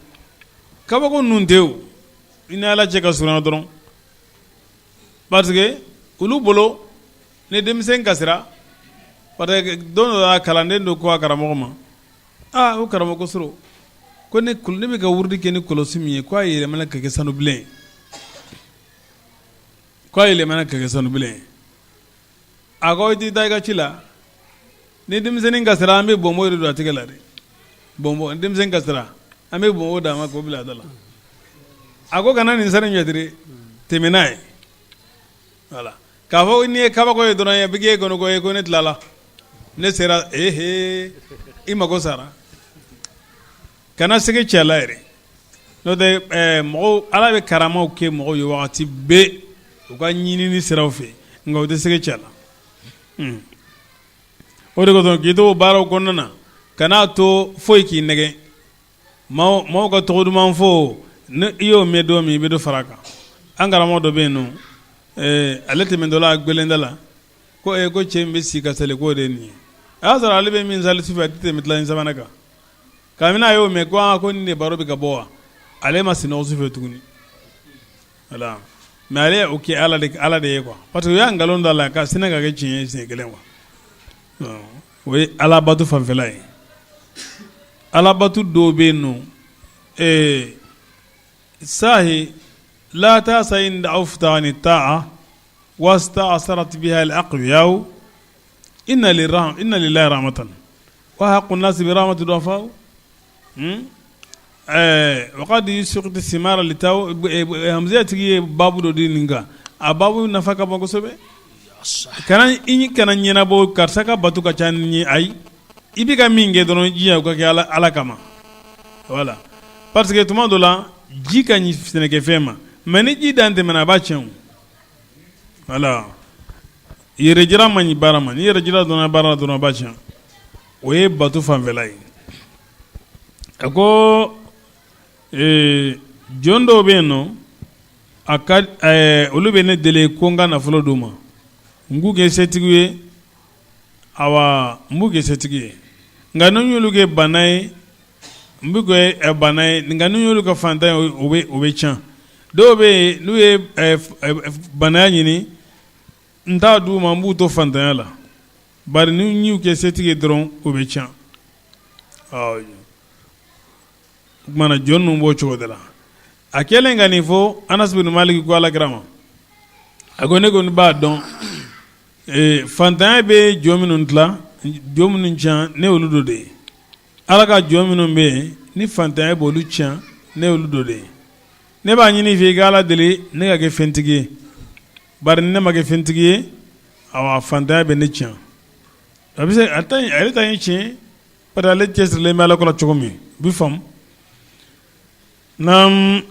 kabako ninnu tɛ o i ni ala cɛ ka surunya dɔrɔn parce que olu bolo ni denmisɛn kasira parce que don dɔ la kalanden dɔ ko a karamɔgɔ ma aa o karamɔgɔ ko sɔrɔ ko ne ne bɛ ka wurudi kɛ ni kɔlɔsi min ye ko a yɛlɛmana ka kɛ sanubilen ye ko a yɛlɛmana ka kɛ sanubilen ye a ko i t'i taa i ka ci la ni denmisɛnnin kasira an bɛ bonbon de don a tɛgɛ la dɛ bonbon ni denmisɛnnin kasira an bɛ bonbon d'a ma k'o bila a da la a ko kana nin sanu ɲɛtiri tɛmɛ n'a ye voilà k'a fɔ n'i ye kabako ye dɔrɔn a bɛ k'e kɔnɔ ko ko ne tilala ne sera ehe i mago sara kana sigi cɛ la yɛrɛ n'o tɛ mɔgɔw ala bɛ karamaw kɛ mɔgɔw ye wagati bɛɛ u ka ɲinini siraw fɛ nka u tɛ sigi cɛ la o de kosɔn k'i to o baaraw kɔnɔna na kan'a to foyi k'i nɛgɛn. Maaw ka tɔgɔ duman fɔ, ni i y'o mɛn don min, i bɛ dɔ fara a kan. An karamɔgɔ dɔ bɛ yen nɔ, ale tɛmɛtɔla a gbɛlɛnda la, ko ee, ko cɛ min bɛ si ka sali, k'o de ye nin ye. A y'a sɔrɔ ale bɛ min sali sufɛ, a tɛ tɛmɛ tilancɛ sabanan kan. Kabini a y'o mɛn ko aa, ko nin de baro bɛ ka bɔ wa, ale ma sunɔgɔ sufɛ tuguni. Voilà, mais ale o kɛ Ala de ye quoi, parce que u y'a nkalon da la ka sinna ka kɛ tiɲɛ ye siɲɛ kelen quoi. O ye alabato fanfɛla ye. Alabato dɔw bɛ yen nɔ, sahi la ta'sa in da'ufta ani ta'a wasta'sarat biha al-aqwiya inna lillahi rahmatan wa haqqu nasi bi rahmati du'afa waqad suqti simara litaw. Hamziya tigi ye baabu dɔ di nin kan. A baabu nafa ka bon kosɛbɛ. Kana i kana ɲɛnabɔ karisa ka bato ka ca ni ye. Ayi, i bɛ ka min kɛ dɔrɔn, jija o ka kɛ Ala kama. Voilà, parce que tuma dɔ la, ji ka ɲi sɛnɛkɛfɛn ma, mais ni ji dan tɛmɛna, a b'a tiɲɛ. Voilà, yɛrɛjira man ɲi baara ma. Ni yɛrɛjira donna baara la dɔrɔn, a b'a tiɲɛ. O ye bato fanfɛla ye. A ko jɔn dɔw bɛ yen nɔ, a ka olu bɛ ne deli ko n ka nafolo d'u ma, n k'u kɛ setigi ye. Awa, n b'u kɛ setigi ye, nka ni n y'olu kɛ bana ye, n b'u kɛ bana ye, nka ni n y'olu kɛ fantan ye, o bɛ tiɲɛ. Dɔw bɛ yen, n'u ye banaya ɲini, n t'a d'u ma, n b'u to fantanya la, bari ni n y'u kɛ setigi ye dɔrɔn, o bɛ tiɲɛ. O tuma na, jɔn ninnu b'o cogo de la. A kɛlen ka nin fɔ, Anas bin Malik ko Alakira ma, a ko ne kɔni b'a dɔn, fantanya bɛ jɔn minnu tila, jɔn minnu tiɲɛ, ne olu dɔ de ye. Ala ka jɔn minnu bɛ yen ni fantanya b'olu tiɲɛ, ne olu dɔ de ye. Ne b'a ɲini i fɛ, i ka Ala deli ne ka kɛ fɛntigi ye, bari ni ne ma kɛ fɛntigi ye, awa, fantanya bɛ ne tiɲɛ. A bɛ se ale ta ye tiɲɛ, parce que ale cɛsirilen bɛ Ala ko la cogo min, u bɛ faamu. Naam,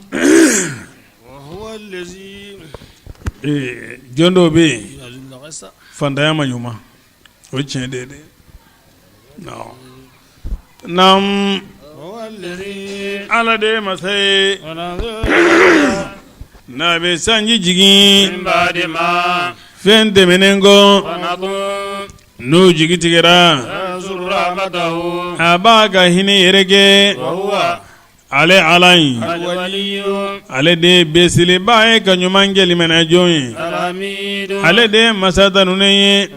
jɔn dɔw bɛ yen, fantanya man ɲi u ma, o ye tiɲɛ de ye dɛ. Naam, Ala de ye masa ye n'a bɛ sanji jigin fɛn tɛmɛnen kɔ, n'o jigi tigɛra, a b'a ka hinɛ yɛrɛkɛ. Ale Ala in, ale de ye beseliba ye ka ɲuman kɛ limaniya jɔn ye. Ale de ye masa tanunen ye.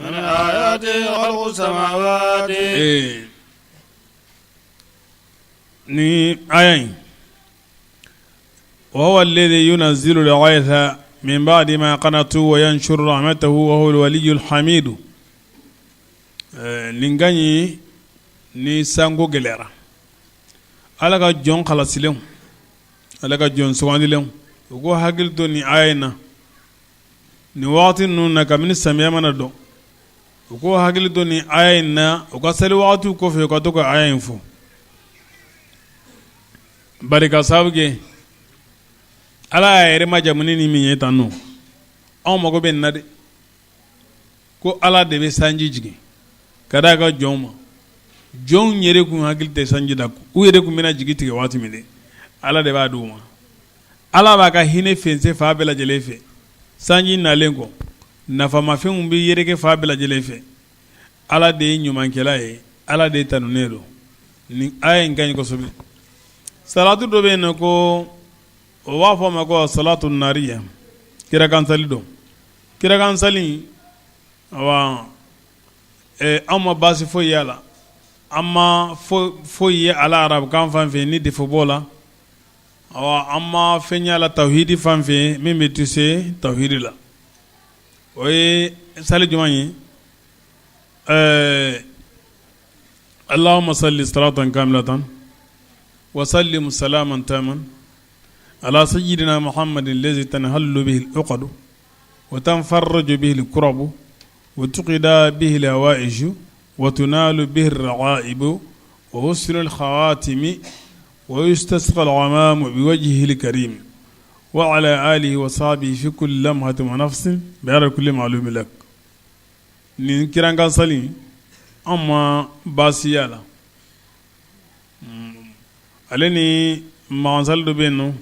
Ni aya in, wa huwa alladhi yunazzilu al-ghaytha min ba'di ma qanatu wa yanshuru rahmatahu wa huwa al-waliyyul hamidu. Nin ka ɲi ni sanko gɛlɛyara. Ala ka jɔn kalasilenw, Ala ka jɔn sugandilenw, u k'u hakili to nin aya in na nin waati ninnu na. Kabini samiya mana don, u k'u hakili to nin aya in na. U ka seli waatiw kɔfɛ, u ka to ka aya in fɔ. Bari ka sababu kɛ Ala y'a yɛrɛ majamu ni min ye tan nɔ, anw mago bɛ nin na dɛ, ko Ala de bɛ sanji jigin ka d'a ka jɔnw ma. Jɔnw yɛrɛ kun hakili tɛ sanji la, u yɛrɛ kun bɛna jigi tigɛ waati min de, Ala de b'a d'u ma. Ala b'a ka hinɛ fɛnsɛn fan bɛɛ lajɛlen fɛ. Sanji nalen kɔ, nafamafɛnw bɛ yɛrɛkɛ fan bɛɛ lajɛlen fɛ. Ala de ye ɲumankɛla ye, Ala de ye tanunen don. Nin aya in ka ɲi kosɛbɛ. Salatu dɔ bɛ yen nɔ ko o b'a fɔ a ma ko salatu nariya, kirakan sali don. Kirakan sali, awa, anw ma baasi foyi y'a la, an ma foyi ye a la arabukan fan fɛ ni défaut b'o la. Awa, an ma fɛn y'a la tawhidi fan fɛ min bɛ toucher tawhidi la. O ye sali jumɛn ye? Allahumma salli salatan kamilatan wa sallim salaman taman ala sayyidina Muhammadin lazi tanhallu bihi al-uqadu wa tanfarraju bihi al-kurabu wa tuqda bihi al-hawaiju wa tunalu bihi ar-ragaibu wa husnul khawatimi wa yustasqa al-ghamamu biwajhihi al-karim wa ala alihi wa sahbihi fi kulli lamhatin wa nafsin bi adadi kulli ma'lumin lak. Nin kirakan sali, an ma baasi y'a la. Ale ni magansali dɔ bɛ yen nɔ,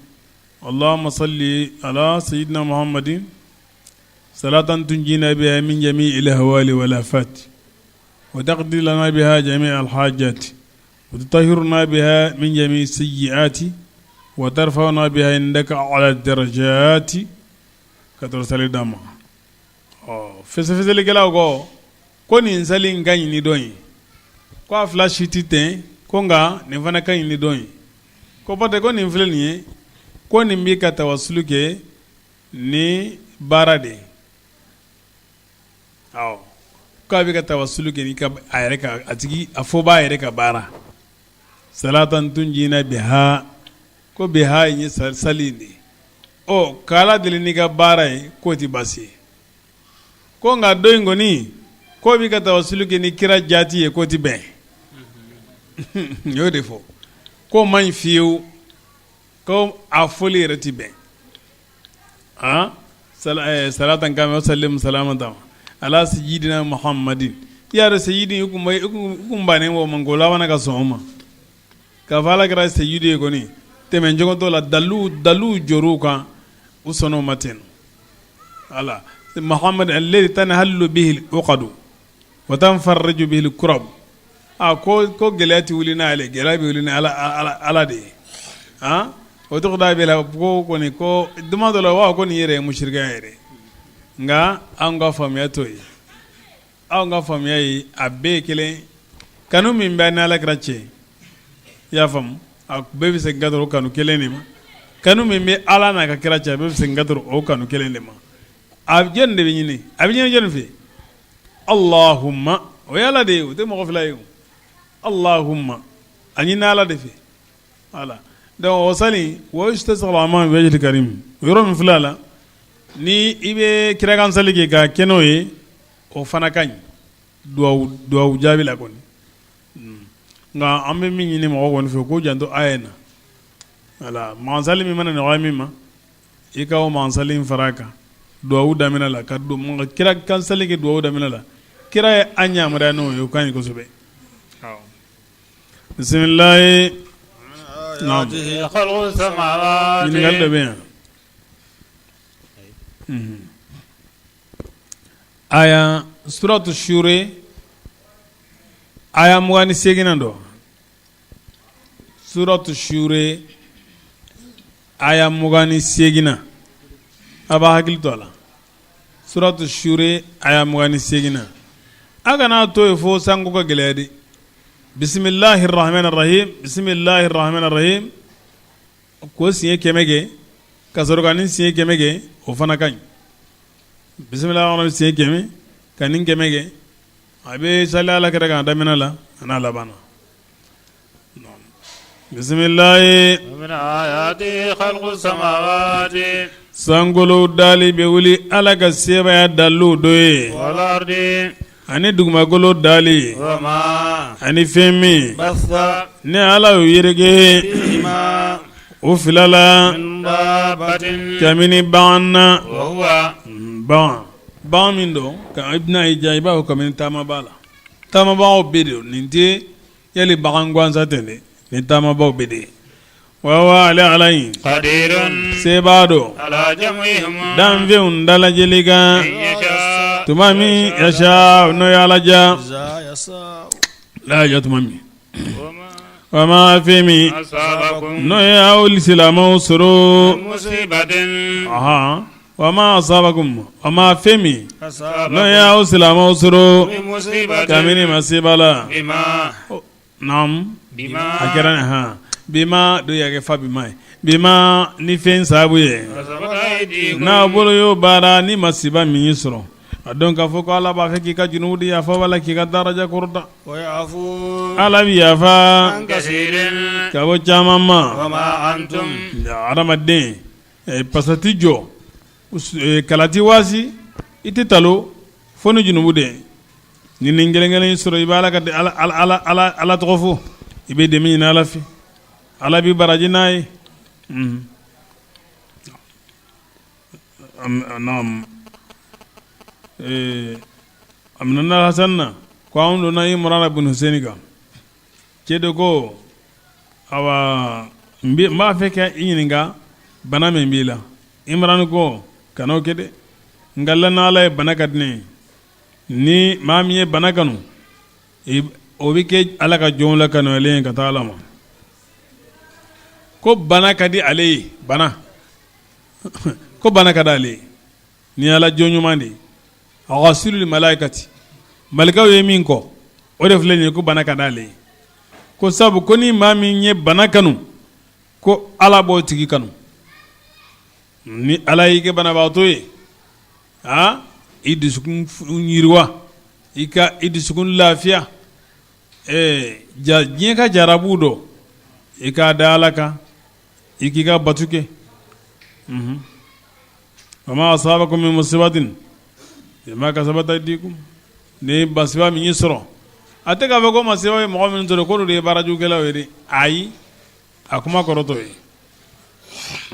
Allahumma salli ala sayyidina Muhammadin salatan tunjina biha min jami'il ahwali wal afat wa taqdi lana biha jami'al hajat wa tutahhiruna biha min jami'i sayyi'ati wa tarfa'una biha indaka a'la darajati ka tɔrɔ sali d'a ma. Ɔ, fɛsɛfɛsɛlikɛlaw ko ko nin sali in ka ɲi ni dɔ ye, ko a fila si tɛ tɛn, ko nka nin fana ka ɲi ni dɔ ye, ko parce que ko nin filɛ nin ye, ko nin b'i ka tawasulu kɛ ni baara de ye. Awɔ, k'a bɛ ka tawasulu kɛ ni ka a yɛrɛ ka a tigi a fɔ b'a yɛrɛ ka baara salatan tunjina biha, ko biha in ye sali in de ye. Ɔ, k'Ala deli n'i ka baara ye, k'o tɛ baasi ye. Ko nka dɔ in kɔni k'o b'i ka tawasulu kɛ ni kira jati ye, k'o tɛ bɛn. N y'o de fɔ, k'o man ɲi fiyewu, ko a fɔli yɛrɛ tɛ bɛn. Aa, salatan kama sallim salamatan ala sayyidina Muhammadin. I y'a dɔn sayyidi i kun bannen o ma, ko laban ka sɔn o ma k'a fɔ Ala kɛra sayyidi ye kɔni tɛmɛ cogo t'o la. Dalu jɔr'u kan, u sɔnna o ma ten. Ala Muhammad alladhi tanhallu bihi al-uqadu wa tanfarriju bihi al-kurab. A ko ko gɛlɛya tɛ wuli n'ale, gɛlɛya bɛ wuli ni Ala Ala de ye. A o tɔgɔ da bɛ la ko kɔni ko duma dɔ la wa ko nin yɛrɛ ye musirikaya yɛrɛ. Nka an ka faamuya t'o ye, anw ka faamuya ye a bɛɛ ye kelen. Kanu min bɛ ni Ala kira cɛ, i y'a faamu, a bɛɛ bɛ segin ka o kanu kelen de ma. Kanu min bɛ Ala n'a ka kira cɛ, a bɛɛ bɛ segin ka o kanu kelen de ma. A jɔni de bɛ ɲini? A bɛ ɲini jɔni fɛ? Allahumma, o ye Ala de ye, o tɛ mɔgɔ fila ye o. Allahumma, a ɲini Ala de fɛ. Voilà, donc o sali wa yustasqal ghamamu bi wajhil karim, o yɔrɔ min filɛ a la, ni i bɛ kirakan sali kɛ ka kɛ n'o ye, o fana ka ɲi duwawu jaabi la kɔni. Nka an bɛ min ɲini mɔgɔ kɔni fɛ, k'u janto aya in na. Voilà, magansali min mana nɔgɔya min ma, i ka o magansali in fara a kan duwawu daminɛ la, ka kira kan sali kɛ duwawu daminɛ la. Kira ye an yamaruya n'o ye, o ka ɲi kosɛbɛ. Bisimilayi, ɲininkali dɔ bɛ yan. Aya suratu sure aya 28nan don. Suratu sure aya 28nan, a b'a hakili to a la. Suratu sure aya 28nan, a kana to yen fo sanko ka gɛlɛya dɛ. Bisimilahi rahmani rahim, bisimilahi rahmani rahim, k'o siɲɛ 100 kɛ ka sɔrɔ ka nin siɲɛ 100 kɛ, o fana ka ɲi. Bisimilahi siɲɛ 100 ka nin 100 kɛ, a bɛ sali Ala kira kan daminɛ la a n'a laban na. Bisimilahi, sankolo dali bɛ wuli Ala ka sebaaya dalilu dɔ ye, ani dugumakolo dali, ani fɛn min ni Ala y'o yɛrɛkɛ o fila la kabini bagan na, bagan bagan min don ka i bɛna i ja i b'a fɔ kabini taamabaa la, taamabagaw bɛɛ de nin tɛ yali bagan gansan tɛ dɛ, nin taamabaaw bɛɛ de. Wa ale Ala in sebaa don danfɛnw dalajɛli kan tuma min yasha, n'o ye Ala diya la tuma min. Wa ma fɛn min n'o ye aw silamɛw sɔrɔ, wa ma asabakum, wa ma fɛn min n'o ye aw silamɛw sɔrɔ kabini masiba la. Naamu, a kɛra hɔn bima dɔ y'a kɛ fa bima ye, bima ni fɛn sababu ye n'a bolo y'o baara, ni masiba min y'i sɔrɔ, a dɔn k'a fɔ ko Ala b'a fɛ k'i ka junubu de yafa wala k'i ka daraja kɔrɔta. Ala bɛ yafa ka bɔ caman ma. Adamaden pasa tɛ jɔ, kala tɛ waasi, i tɛ talo fo ni junubu de ye. Ni nin kelen kelen sɔrɔ, i bɛ Ala ka Ala tɔgɔ fɔ, i bɛ dɛmɛ ɲini Ala fɛ, Ala b'i baraji n'a ye. A minɛna Hasan na ko anw donna Imurana bun Husɛni kan, cɛ dɔ ko Awa n b'a fɛ ka i ɲininka bana min b'i la. Imran ko kan'o kɛ dɛ, n ka la n'Ala ye bana ka di ne ye. Ni maa min ye bana kanu, o bɛ kɛ Ala ka jɔnw la kanuyalen ye ka taa Ala ma. Ko bana ka di ale ye, bana ko bana ka di ale ye. Ni Ala jɔn ɲuman de ye, ghasilul malaikati, malikaw ye min kɔ, o de filɛ nin ye, ko bana ka di ale ye. Ko sabu ko ni maa min ye bana kanu, ko Ala b'o tigi kanu. Ni Ala y'i kɛ banabaatɔ ye, aa i dusukun yiriwa, i ka i dusukun lafiya, ɛɛ ja diɲɛ ka jarabu dɔ, i k'a da Ala kan, i k'i ka bato kɛ. Wa ma asabakum min musibatin bima kasabat aydikum. Ni masiba min y'i sɔrɔ, a tɛ k'a fɔ ko masiba ye mɔgɔ minnu sɔrɔ k'olu de ye baarajugukɛlaw ye dɛ, ayi, a kuma kɔrɔ t'o ye.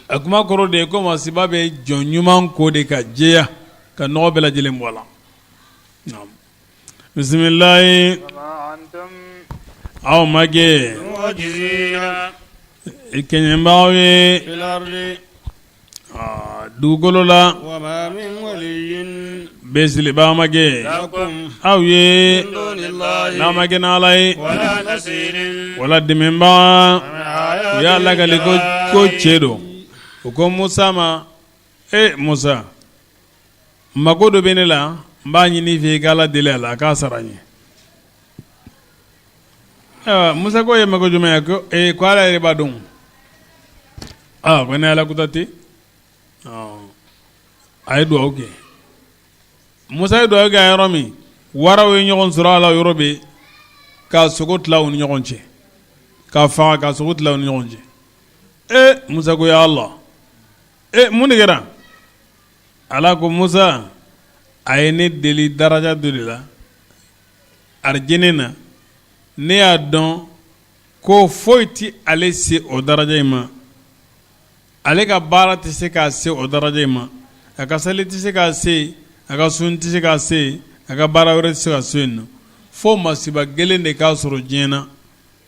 A kuma kɔrɔ de ye ko masiba bɛ jɔn ɲuman ko de ka jɛya ka nɔgɔ bɛɛ lajɛlen bɔ a la. Bisimilayi aw ma kɛ kɛɲɛbaaw ye dugukolo la, besilibaa ma kɛ aw ye n'a ma kɛ n'Ala ye, wala dɛmɛbaa. U y'a lakali ko cɛ don. U ko Musa ma, e Musa, mako dɔ bɛ ne la, n b'a ɲini i fɛ i ka Ala deli a la a k'a sara n ye. Ayiwa, Musa ko ye mako jumɛn ye? Ko ee, ko Ala yɛrɛ b'a dɔn. Aa, ko ni Ala kuta tɛ. A ye dugawu kɛ. Musa ye dugawu kɛ a yɔrɔ min, waraw ye ɲɔgɔn sɔrɔ a la yɔrɔ bɛɛ ka sogo tila u ni ɲɔgɔn cɛ, ka faga ka sogo tila u ni ɲɔgɔn cɛ. Ee, Musa ko ya Allah, ee, mun de kɛra? Ala ko Musa, a ye ne deli daraja dɔ de la arijinɛ na, ne y'a dɔn ko foyi tɛ ale se o daraja in ma, ale ka baara tɛ se k'a se o daraja in ma, a ka sali tɛ se k'a se, a ka sun tɛ se k'a se, a ka baara wɛrɛ tɛ se ka se yen nɔ, fo masiba gɛlɛn de k'a sɔrɔ diɲɛ na.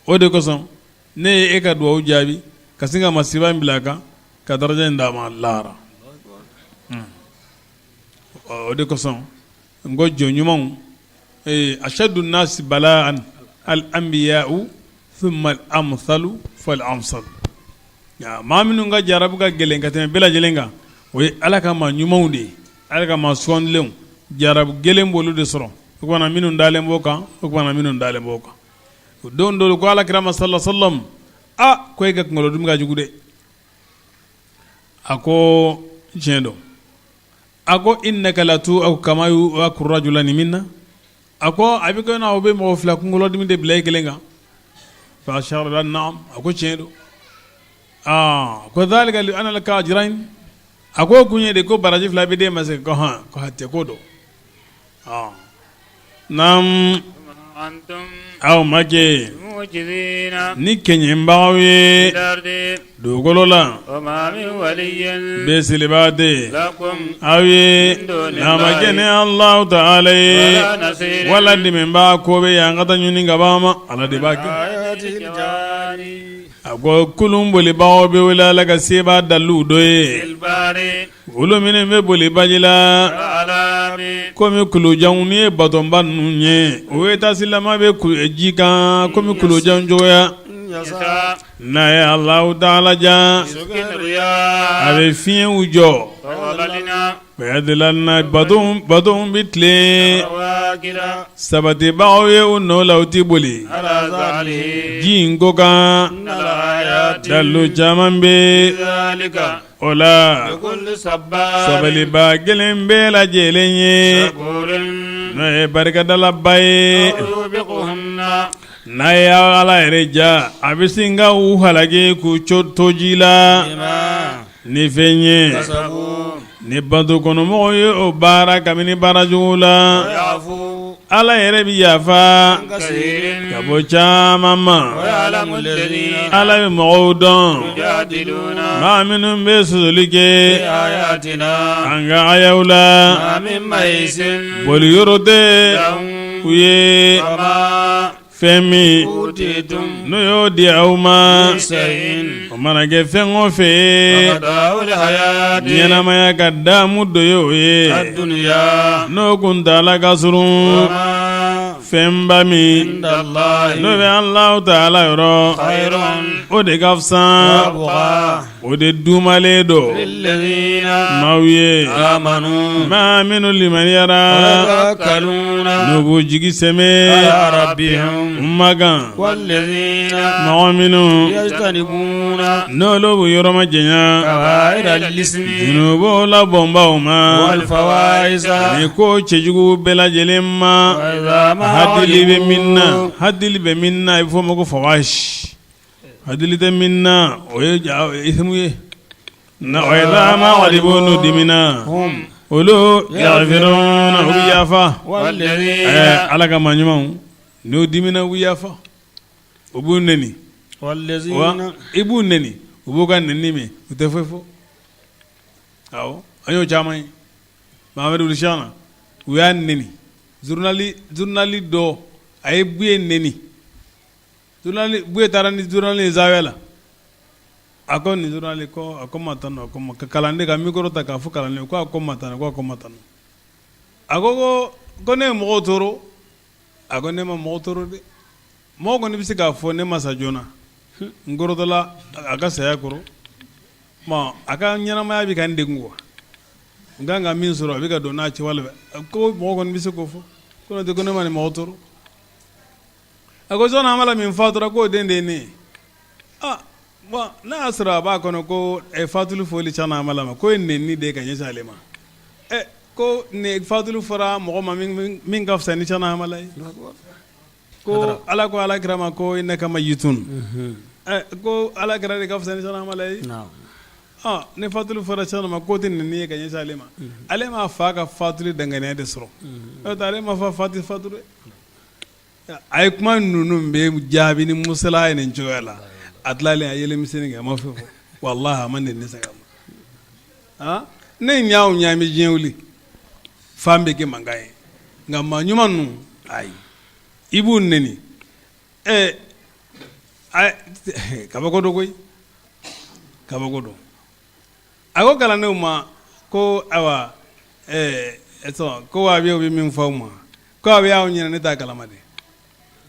O de kosɔn ne ye e ka dugawu jaabi ka sin ka masiba in bila a kan ka daraja in d'a ma lahara. O de kosɔn n ko jɔn ɲumanw, ashaddu nasi bala'an al anbiya'u thumma al amsalu fal amsalu. Maa minnu ka jarabu ka gɛlɛn ka tɛmɛ bɛɛ lajɛlen kan, o ye Ala ka maa ɲumanw de ye, Ala ka maa sugandilenw. Jarabu gɛlɛn b'olu de sɔrɔ, o tuma na minnu dalen b'o kan, o tuma na minnu dalen b'o kan. O don dɔ ko Ala kira ma sallallahu alaihi wasallam, a ko e ka kunkolodimi ka jugu dɛ. A ko tiɲɛ don. A ko innaka latu'aku kama yu'aku rajulani minna. A ko a bɛ kɛ n'a bɛ mɔgɔ fila kunkolodimi de bila i kelen kan. Fa ashara na'am. A ko tiɲɛ don. Aa ko dhalika li anna laka ajrayn. A ko kun ye de ko baraji fila bɛ d'e ma se ko hɔn ko hatɛ ko don. Naamu aw ma kɛ ni kɛɲɛbagaw ye dugukolo la besilibaa tɛ aw ye n'a ma kɛ ni Alahu taala ye wala dɛmɛbaa ko bɛ yan ka taa ɲini ka b'a ma Ala de b'a kɛ. A ko kulun bolibagaw bɛ wele Ala ka sebaa dalilu dɔ ye olu minnu bɛ boli baji la komi kulujanw ni ye batɔnba ninnu ye o ye tasilama bɛ ji kan komi kulujan cogoya n'a ye Alahu taala ja a bɛ fiɲɛw jɔ Batonw bɛ tilen sabatibagaw ye u nɔ la u tɛ boli ji in ko kan dalilu caman bɛ o la sabalibaa gɛlɛn bɛɛ lajɛlen ye n'o ye barikadalaba ye n'a ye Ala yɛrɛ ja a bɛ sin ka u halaki k'u to ji la. Ni fɛn ye ni bato kɔnɔmɔgɔw ye o baara kabini baara jugu la Ala yɛrɛ bɛ yafa ka bɔ caman ma Ala bɛ mɔgɔw dɔn maa minnu bɛ sɔsɔli kɛ an ka ayaw la boli yɔrɔ tɛ u ye. Fɛn min n'o y'o di aw ma o mana kɛ fɛn o fɛn ɲɛnamaya ka damu dɔ ye o ye n'o kuntaala ka surun fɛnba min n'o bɛ Alahu taala yɔrɔ o de ka fisa o de duumalen don maaw ye maa minnu limaniyara n'u b'u jigi sɛmɛ u ma kan mɔgɔ minnu n'olu b'u yɔrɔ majanya junubuw la bɔnbaw ma ni ko cɛjugu bɛɛ lajɛlen ma hadili bɛ min na hadili bɛ min na i bɛ fɔ o ma ko fawahish Hadili tɛ min na o ye isimu ye wa iza ma gadibu n'u dimina olu yaghfiruna u bɛ yafa Ala ka maa ɲumanw n'u dimina u bɛ yafa u b'u neni i b'u neni u b'u ka neni mɛn u tɛ foyi fɔ awɔ an y'o caman ye Mahamadu wul Cheikhna u y'a neni journal dɔ a ye Buye neni Buye taara ni journal ye zawiya la a ko nin journal ko a ko ma tan a ko ma ka kalanden ka micro ta k'a fɔ kalanden ko a ko ma tan ko a ko ma tan a ko ko ne ye mɔgɔw tɔɔrɔ a ko ne ma mɔgɔ tɔɔrɔ dɛ mɔgɔ kɔni bɛ se k'a fɔ ne ma sa joona n kɔrɔtɔla a ka saya kɔrɔ bon a ka ɲɛnamaya bɛ ka n degun quoi n ka kan ka min sɔrɔ a bɛ ka don n'a cɛwale ko mɔgɔ kɔni bɛ se k'o fɔ ko n'o tɛ ko ne ma nin mɔgɔ tɔɔrɔ a ko Cheikhna Hamala min fatura k'o den de ye ne ye ah bon n'a y'a sɔrɔ a b'a kɔnɔ ko fatuli fɔli Cheikhna Hamala ma k'o ye nɛnini de ye ka ɲɛsin ale ma ɛ ko ne fatuli fɔra mɔgɔ ma min ka fisa ni Cheikhna Hamala ye ko Ala ko Ala kira ma ko innaka mayitun ɛ ko Ala kira de ka fisa ni Cheikhna Hamala ye ni fatuli fɔra Cheikhna ma k'o tɛ nɛnini ye ka ɲɛsin ale ma ale m'a fa ka fatuli danganiya de sɔrɔ n'o tɛ ale ma fa fati fatu dɛ A ye kuma ninnu bɛ jaabi ni musala ye nin cogoya la a tilalen a yɛlɛ misɛnnin kɛ a ma fɛn fɔ walahi a ma nɛni segin a ma ne ɲɛ o ɲɛ bɛ diɲɛ wuli fan bɛ kɛ mankan ye nka maa ɲuman ninnu ayi i b'u nɛni ɛ kabako don koyi kabako don a ko kalandenw ma ko ayiwa ko wahabiyaw bɛ min fɔ aw ma ko a bɛ y'aw ɲɛna ne t'a kalama dɛ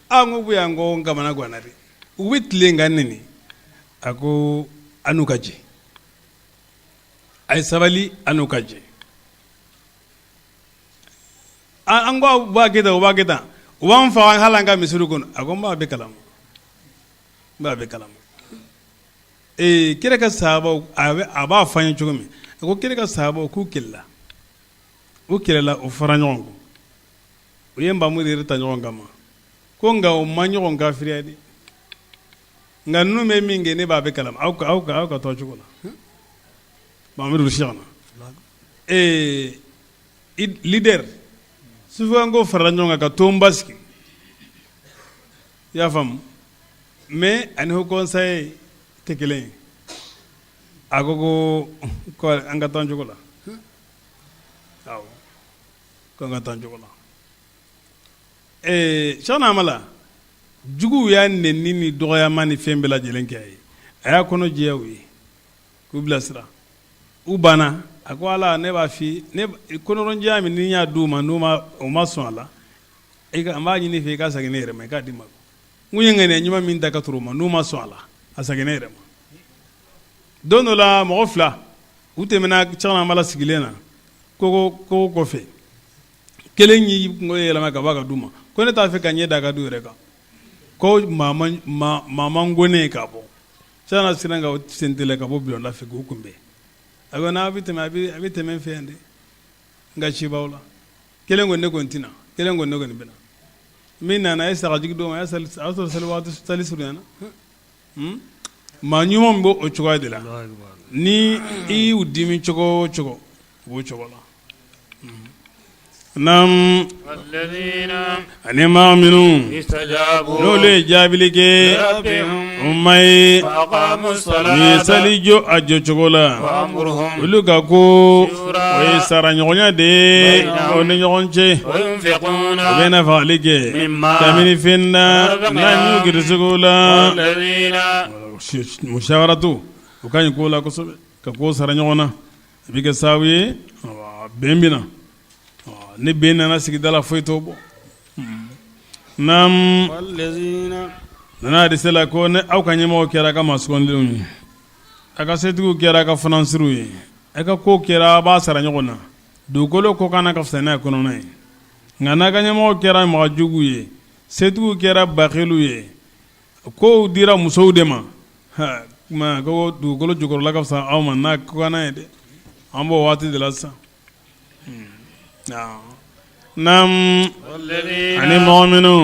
aw ko Buye n ko n kamana ganna dɛ u bɛ tilen ka nɛni a ko an n'u ka jɛ a ye sabali an n'u ka jɛ an ko u b'a kɛ tan u b'a kɛ tan u b'an faga hali an ka misiri kɔnɔ a ko n b'a bɛɛ kalama n b'a bɛɛ kalama ee kira ka sahabaw a b'a fɔ an ye cogo min a ko kira ka sahabaw k'u kɛlɛla u kɛlɛla u fara ɲɔgɔn kɔ u ye npanmuru yɛrɛ ta ɲɔgɔn kama ko nka u ma ɲɔgɔn kafiriya dɛ nka ninnu bɛ min kɛ ne b'a bɛɛ kalama aw ka aw ka aw ka to cogo la Mamadu Cheikhna ee leader sufiyanko farala ɲɔgɔn kan ka tɔnba sigi i y'a faamu mais ani haut conseil tɛ kelen ye a ko ko an ka taa cogo la awɔ ko an ka taa cogo la ee Cheikhna Hamala juguw y'a nɛni ni dɔgɔyama ni fɛn bɛɛ lajɛlen kɛ a ye a y'a kɔnɔ jɛya u ye k'u bilasira u banna a ko ala ne b'a f'i ne kɔnɔjɛya min ni n y'a d'u ma n'u ma u ma sɔn a la i ka n b'a ɲini i fɛ i ka segin ne yɛrɛ ma i k'a di n ma n ye ŋaniya ɲuman min ta ka turu u ma n'u ma sɔn a la a segin ne yɛrɛ ma don dɔ la mɔgɔ fila u tɛmɛna Cheikhna Hamala sigilen na kogo kogo kɔfɛ kelen y'i kunkolo yɛlɛma ka bɔ a ka du ma ko ne t'a fɛ ka ɲɛ da a ka du yɛrɛ kan ko maa man go ne ye ka bɔ Cheikhna sinna ka sen teliya ka bɔ bulonda fɛ k'u kunbɛn a ko n'a bɛ tɛmɛ a bɛ tɛmɛ n fɛ yan dɛ n ka ci b'aw la kelen ko ne kɔni tɛ na kelen ko ne kɔni bɛ na min nana a ye sagajigi d'o ma a y'a sɔrɔ sali waati sali surunyana maa ɲuman b'o o cogoya de la ni i y'u dimi cogo o cogo u b'o cogo la naamu ani maa minnu n'olu ye jaabili kɛ. O ma ye u ye sali jɔ a jɔcogo la olu ka ko o ye sara ɲɔgɔnya de ye o ni ɲɔgɔn cɛ u bɛ nafagali kɛ kabini fɛn na n'an y'u garisɛgɛ o la mushawaratu o ka ɲi ko la kosɛbɛ ka ko sara ɲɔgɔn na a bɛ kɛ sababu ye bɛn bɛ na ni bɛn nana sigida la foyi t'o bɔ naamu nana hadisa la ko ni aw ka ɲɛmɔgɔ kɛra ka maa sugandilenw ye a ka setigiw kɛra ka fanansiriw ye a ka ko kɛra a b'a sara ɲɔgɔn na dugukolo kɔkanna ka fisa n'a kɔnɔna ye nka n'a ka ɲɛmɔgɔ kɛra mɔgɔ jugu ye setigiw kɛra bakilu ye kow dira musow de ma ko dugukolo jukɔrɔla ka fisa aw ma n'a kɔkanna ye dɛ an b'o waati de la sisan Naamu ani mɔgɔ minnu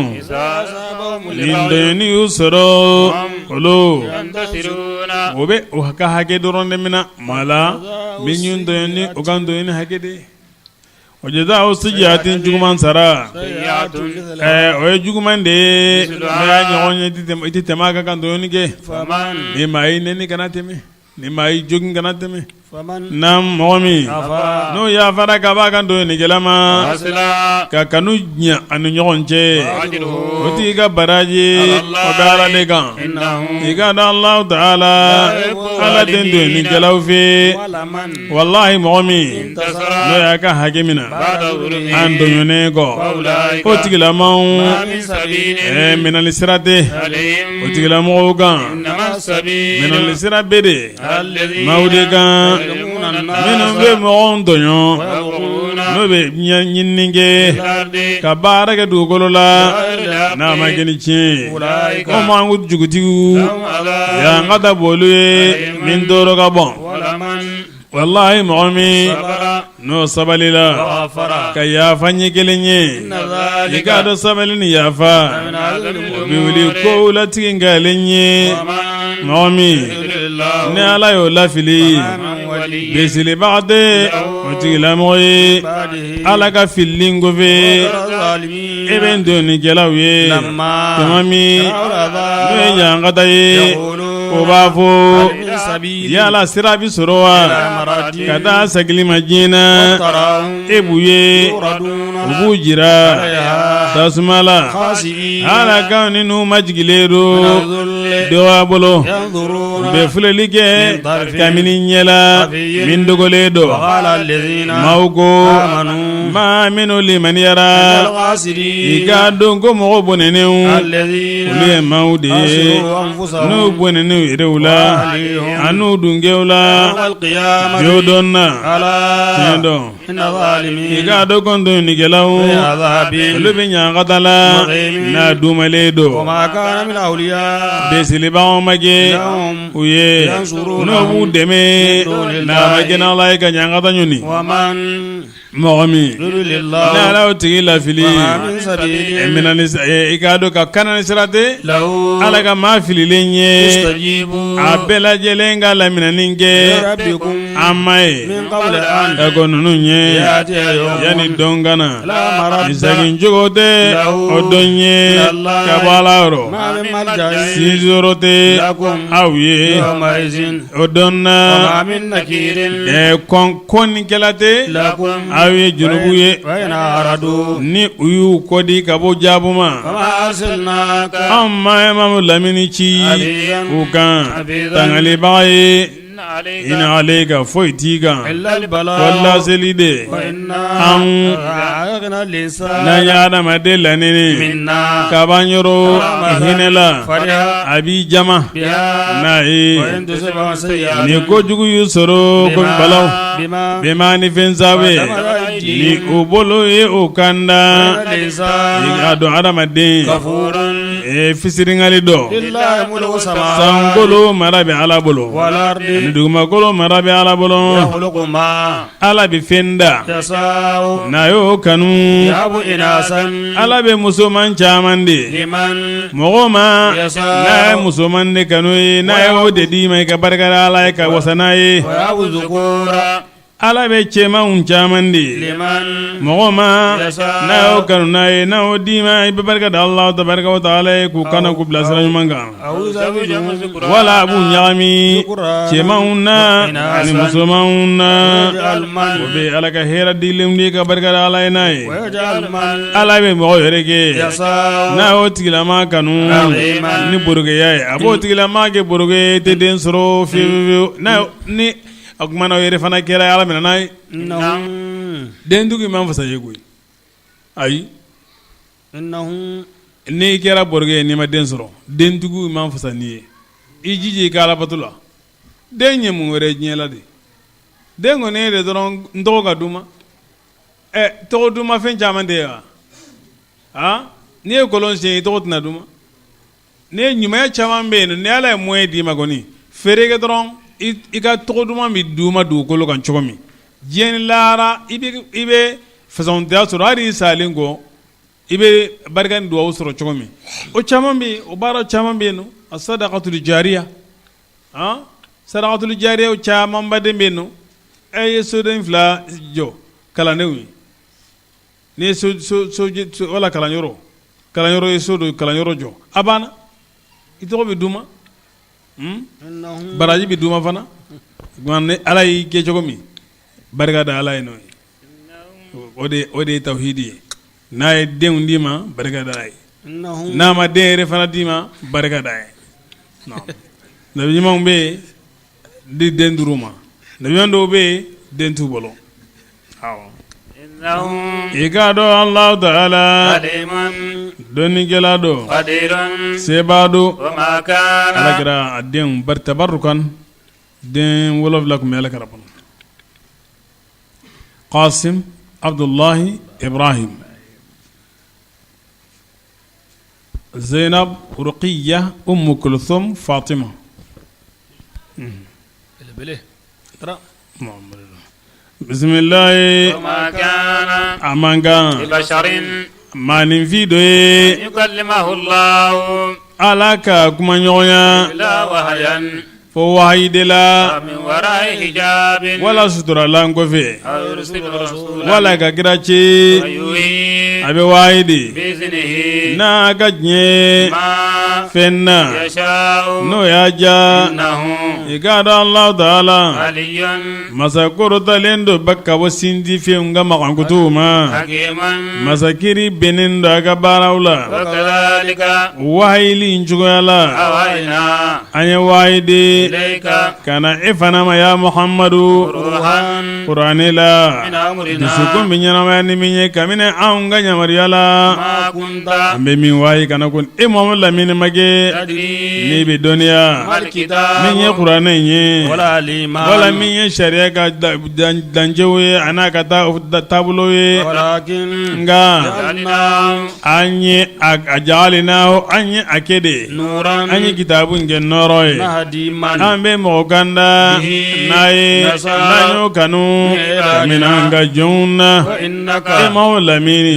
ni tɔɲɔni y'u sɔrɔ olu o bɛ u ka hakɛ dɔrɔn de minɛ maa la min y'u tɔɲɔ ni o ka tɔɲɔni hakɛ de ye wa jazaa sayyi'atin juguman sara o ye juguman de ye n'a y'a ɲɔgɔn ye i tɛ tɛmɛ a kan ka tɔɲɔni kɛ ni maa y'i nɛni kana tɛmɛ Ni maa y'i jogin kana tɛmɛ na mɔgɔ min n'o yafara ka b'a ka tɔɲɔnikɛla ma ka kanu ɲɛ a ni ɲɔgɔn cɛ o tigi ka baraji o bɛ Ala de kan i k'a dɔn Alahu taala Ala tɛ tɔɲɔnikɛlaw fɛ walahi mɔgɔ min n'o y'a ka hakɛ minɛ an tɔɲɔnen kɔ o tigilamaaw minɛli sira tɛ o tigilamɔgɔw kan minɛli sira bɛ de maaw de kan minnu bɛ mɔgɔw tɔɲɔ n'o bɛ ɲinini kɛ ka baara kɛ dugukolo la n'a ma kɛ ni tiɲɛ ye o mankutujugutigiw ɲangata b'olu ye min tɔɔrɔ ka bon walahi mɔgɔ min n'o sabalila ka yafa ɲɛ kelen ye i k'a dɔn sabali ni yafa o bɛ wuli kow latigi nkalen ye mɔgɔ min ni Ala y'o lafili bisilibaga tɛ o tigilamɔgɔ ye Ala ka filili kɔfɛ e bɛ tɔɲɔnikɛlaw ye tuma min n'o ye ɲangata ye o b'a fɔ yala sira bɛ sɔrɔ wa ka taa segin ma diɲɛ na e b'u ye u b'u jira tasuma la ala kan ni n'u majigilen don dɔgɔya bolo u bɛ filɛli kɛ kabini ɲɛ la min dogolen don maaw ko maa minnu limaniyara i k'a dɔn ko mɔgɔ bɔnɛnenw olu ye maaw de ye n'u bɔnɛn'u yɛrɛw la an'u dunkew la jo don na tiɲɛ don i k'a dɔn ko tɔɲɔnikɛlaw olu bɛ ɲangata la n'a dumalen don bisilibagaw ma kɛ u ye n'o b'u dɛmɛ n'a ma kɛ n'Ala ye ka ɲangata ɲɔni mɔgɔ min ni Ala y'o tigi lafili i k'a dɔn ka kanani sira tɛ Ala ka maa fililen ye a bɛɛ lajɛlen ka laminɛni kɛ an ma ye ka kɔn ninnu ɲɛ yanni don ka na segin cogo tɛ o don ye ka bɔ Ala yɔrɔ sinsiyɔrɔ tɛ aw ye o don na kɔnnikɛla tɛ aw ye junubu ye ni u y'u kɔdi ka bɔ jaabu ma anw ma Mamadu lamini ci u kan tangalibaga ye in alayka foyi t'i kan fo laseli de an n'an ye adamaden lanɛnɛ ka b'an yɔrɔ hinɛ la a b'i jama n'a ye ni kojugu y'u sɔrɔ ko balaw bima ni fɛn sabu ye ni u bolo ye u kanda i k'a dɔn adamaden fisirinkali dɔ sankolo mara bɛ Ala bolo ani dugumakolo mara bɛ Ala bolo Ala bɛ fɛn da n'a y'o kanu Ala bɛ musoman caman di mɔgɔ ma n'a ye musoman de kanu ye n'a y'o de d'i ma i ka barika da Ala ye ka wasa n'a ye. Ala bɛ cɛmanw caman di mɔgɔ ma n'a y'o kanu n'a ye n'a y'o d'i ma i bɛ barika da Alahu tabaraka wa taala ye k'u kana k'u bila sira ɲuman kan wala a b'u ɲagami cɛmanw na ani musomanw na o bɛ Ala ka hɛrɛ dilenw de ka barika da Ala ye n'a ye Ala bɛ mɔgɔ yɛrɛ kɛ n'a y'o tigilama kanu ni borogeya ye a b'o tigilama kɛ boroge ye tɛ den sɔrɔ fiyewu fiyewu ni o tuma na o yɛrɛ fana kɛra Ala minɛ n'a ye dentigi man fisa ye koyi ayi n'i kɛra boroge ye n'i ma den sɔrɔ dentigiw man fisa n'i ye i jija i ka alabato la den ye mun wɛrɛ diɲɛ la de den kɔni ye de dɔrɔn n tɔgɔ ka duman ɛ tɔgɔ duman fɛn caman tɛ yen wa aa n'i ye kɔlɔn sen i tɔgɔ tɛna duman Ni ye ɲumanya caman bɛ yen ni Ala ye moyen d'i ma kɔni feere kɛ dɔrɔn i ka tɔgɔ duman bɛ duman dugukolo kan cogo min diɲɛ ni lahara i bɛ fisamantiya sɔrɔ hali i salen kɔ i bɛ barika ni dugawu sɔrɔ cogo min o caman bɛ yen o baara caman bɛ yen nɔ a sadakatul jariya sadakatul jariya camanba de bɛ yen nɔ e ye soden fila jɔ kalandenw ye N'i ye so wala kalanyɔrɔ kalanyɔrɔ ye so don kalanyɔrɔ jɔ a banna i tɔgɔ bɛ duman baraji bɛ duman fana ni Ala y'i kɛ cogo min barika da Ala ye n'o ye o de ye tawhidi ye n'a ye denw d'i ma barika da a ye n'a ma den yɛrɛ fana d'i ma barika da a ye nabi ɲumanw bɛ yen di den duuru ma nabi ɲuman dɔw bɛ yen den t'u bolo I k'a dɔn Alahu taala dɔnnikɛla don sebaa don Ala kira a denw bari tabarukan den 7 tun bɛ Ala kira bolo Kasim Abudulayi Ibrahim Zeynab Rukiya Umu Kulusum Fatima Bisimilayi a man kan maaninfin dɔ ye Ala ka kuma ɲɔgɔnya fo wahayi de la wala suturalan kɔfɛ wala ka kira ci a bɛ wahayi di n'a ka diɲɛ fɛn na n'o y'a diya i k'a dɔn Alahu taala masa kɔrɔtalen don ba ka bɔ sintifɛnw ka makankutuw ma masa kiri bɛnnen don a ka baaraw la wahayili in cogoya la an ye wahayi di ka na e fana ma ya Muhamadu kuranɛ la dusukun bɛ ɲɛnamaya ni min ye kabini anw ka yamaruya la an bɛ min wahayi ka na ko e Muhamadu lamini ma kɛ n'i bɛ dɔnniya min ye kuranɛ in ye wala min ye sariya ka dancɛw ye a n'a ka taabolo ye nka an ye a jaalina an ye a kɛ de an ye kitabu in kɛ nɔɔrɔ ye an bɛ mɔgɔ kanda n'a ye n'an y'o kanu kabini an ka jɔnw na e Muhamadu lamini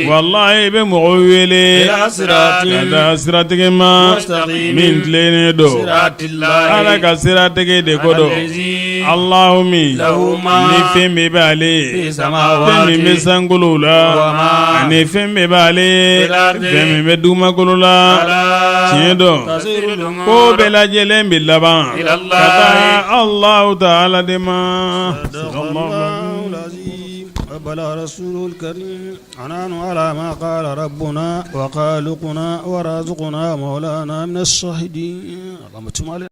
walayi i bɛ mɔgɔw wele ka taa siratigɛ ma min tilennen don Ala ka siratigɛ de ko don Alahu min ni fɛn bɛɛ bɛ ale ye fɛn min bɛ sankolow la ani fɛn bɛɛ bɛ ale ye fɛn min bɛ dugumakolo la tiɲɛ don ko bɛɛ lajɛlen bɛ laban ka taa Alahu taala de ma. ونحن على ما قال ربنا وخالقنا ورازقنا مولانا من الشاهدين اللهم تب علينا.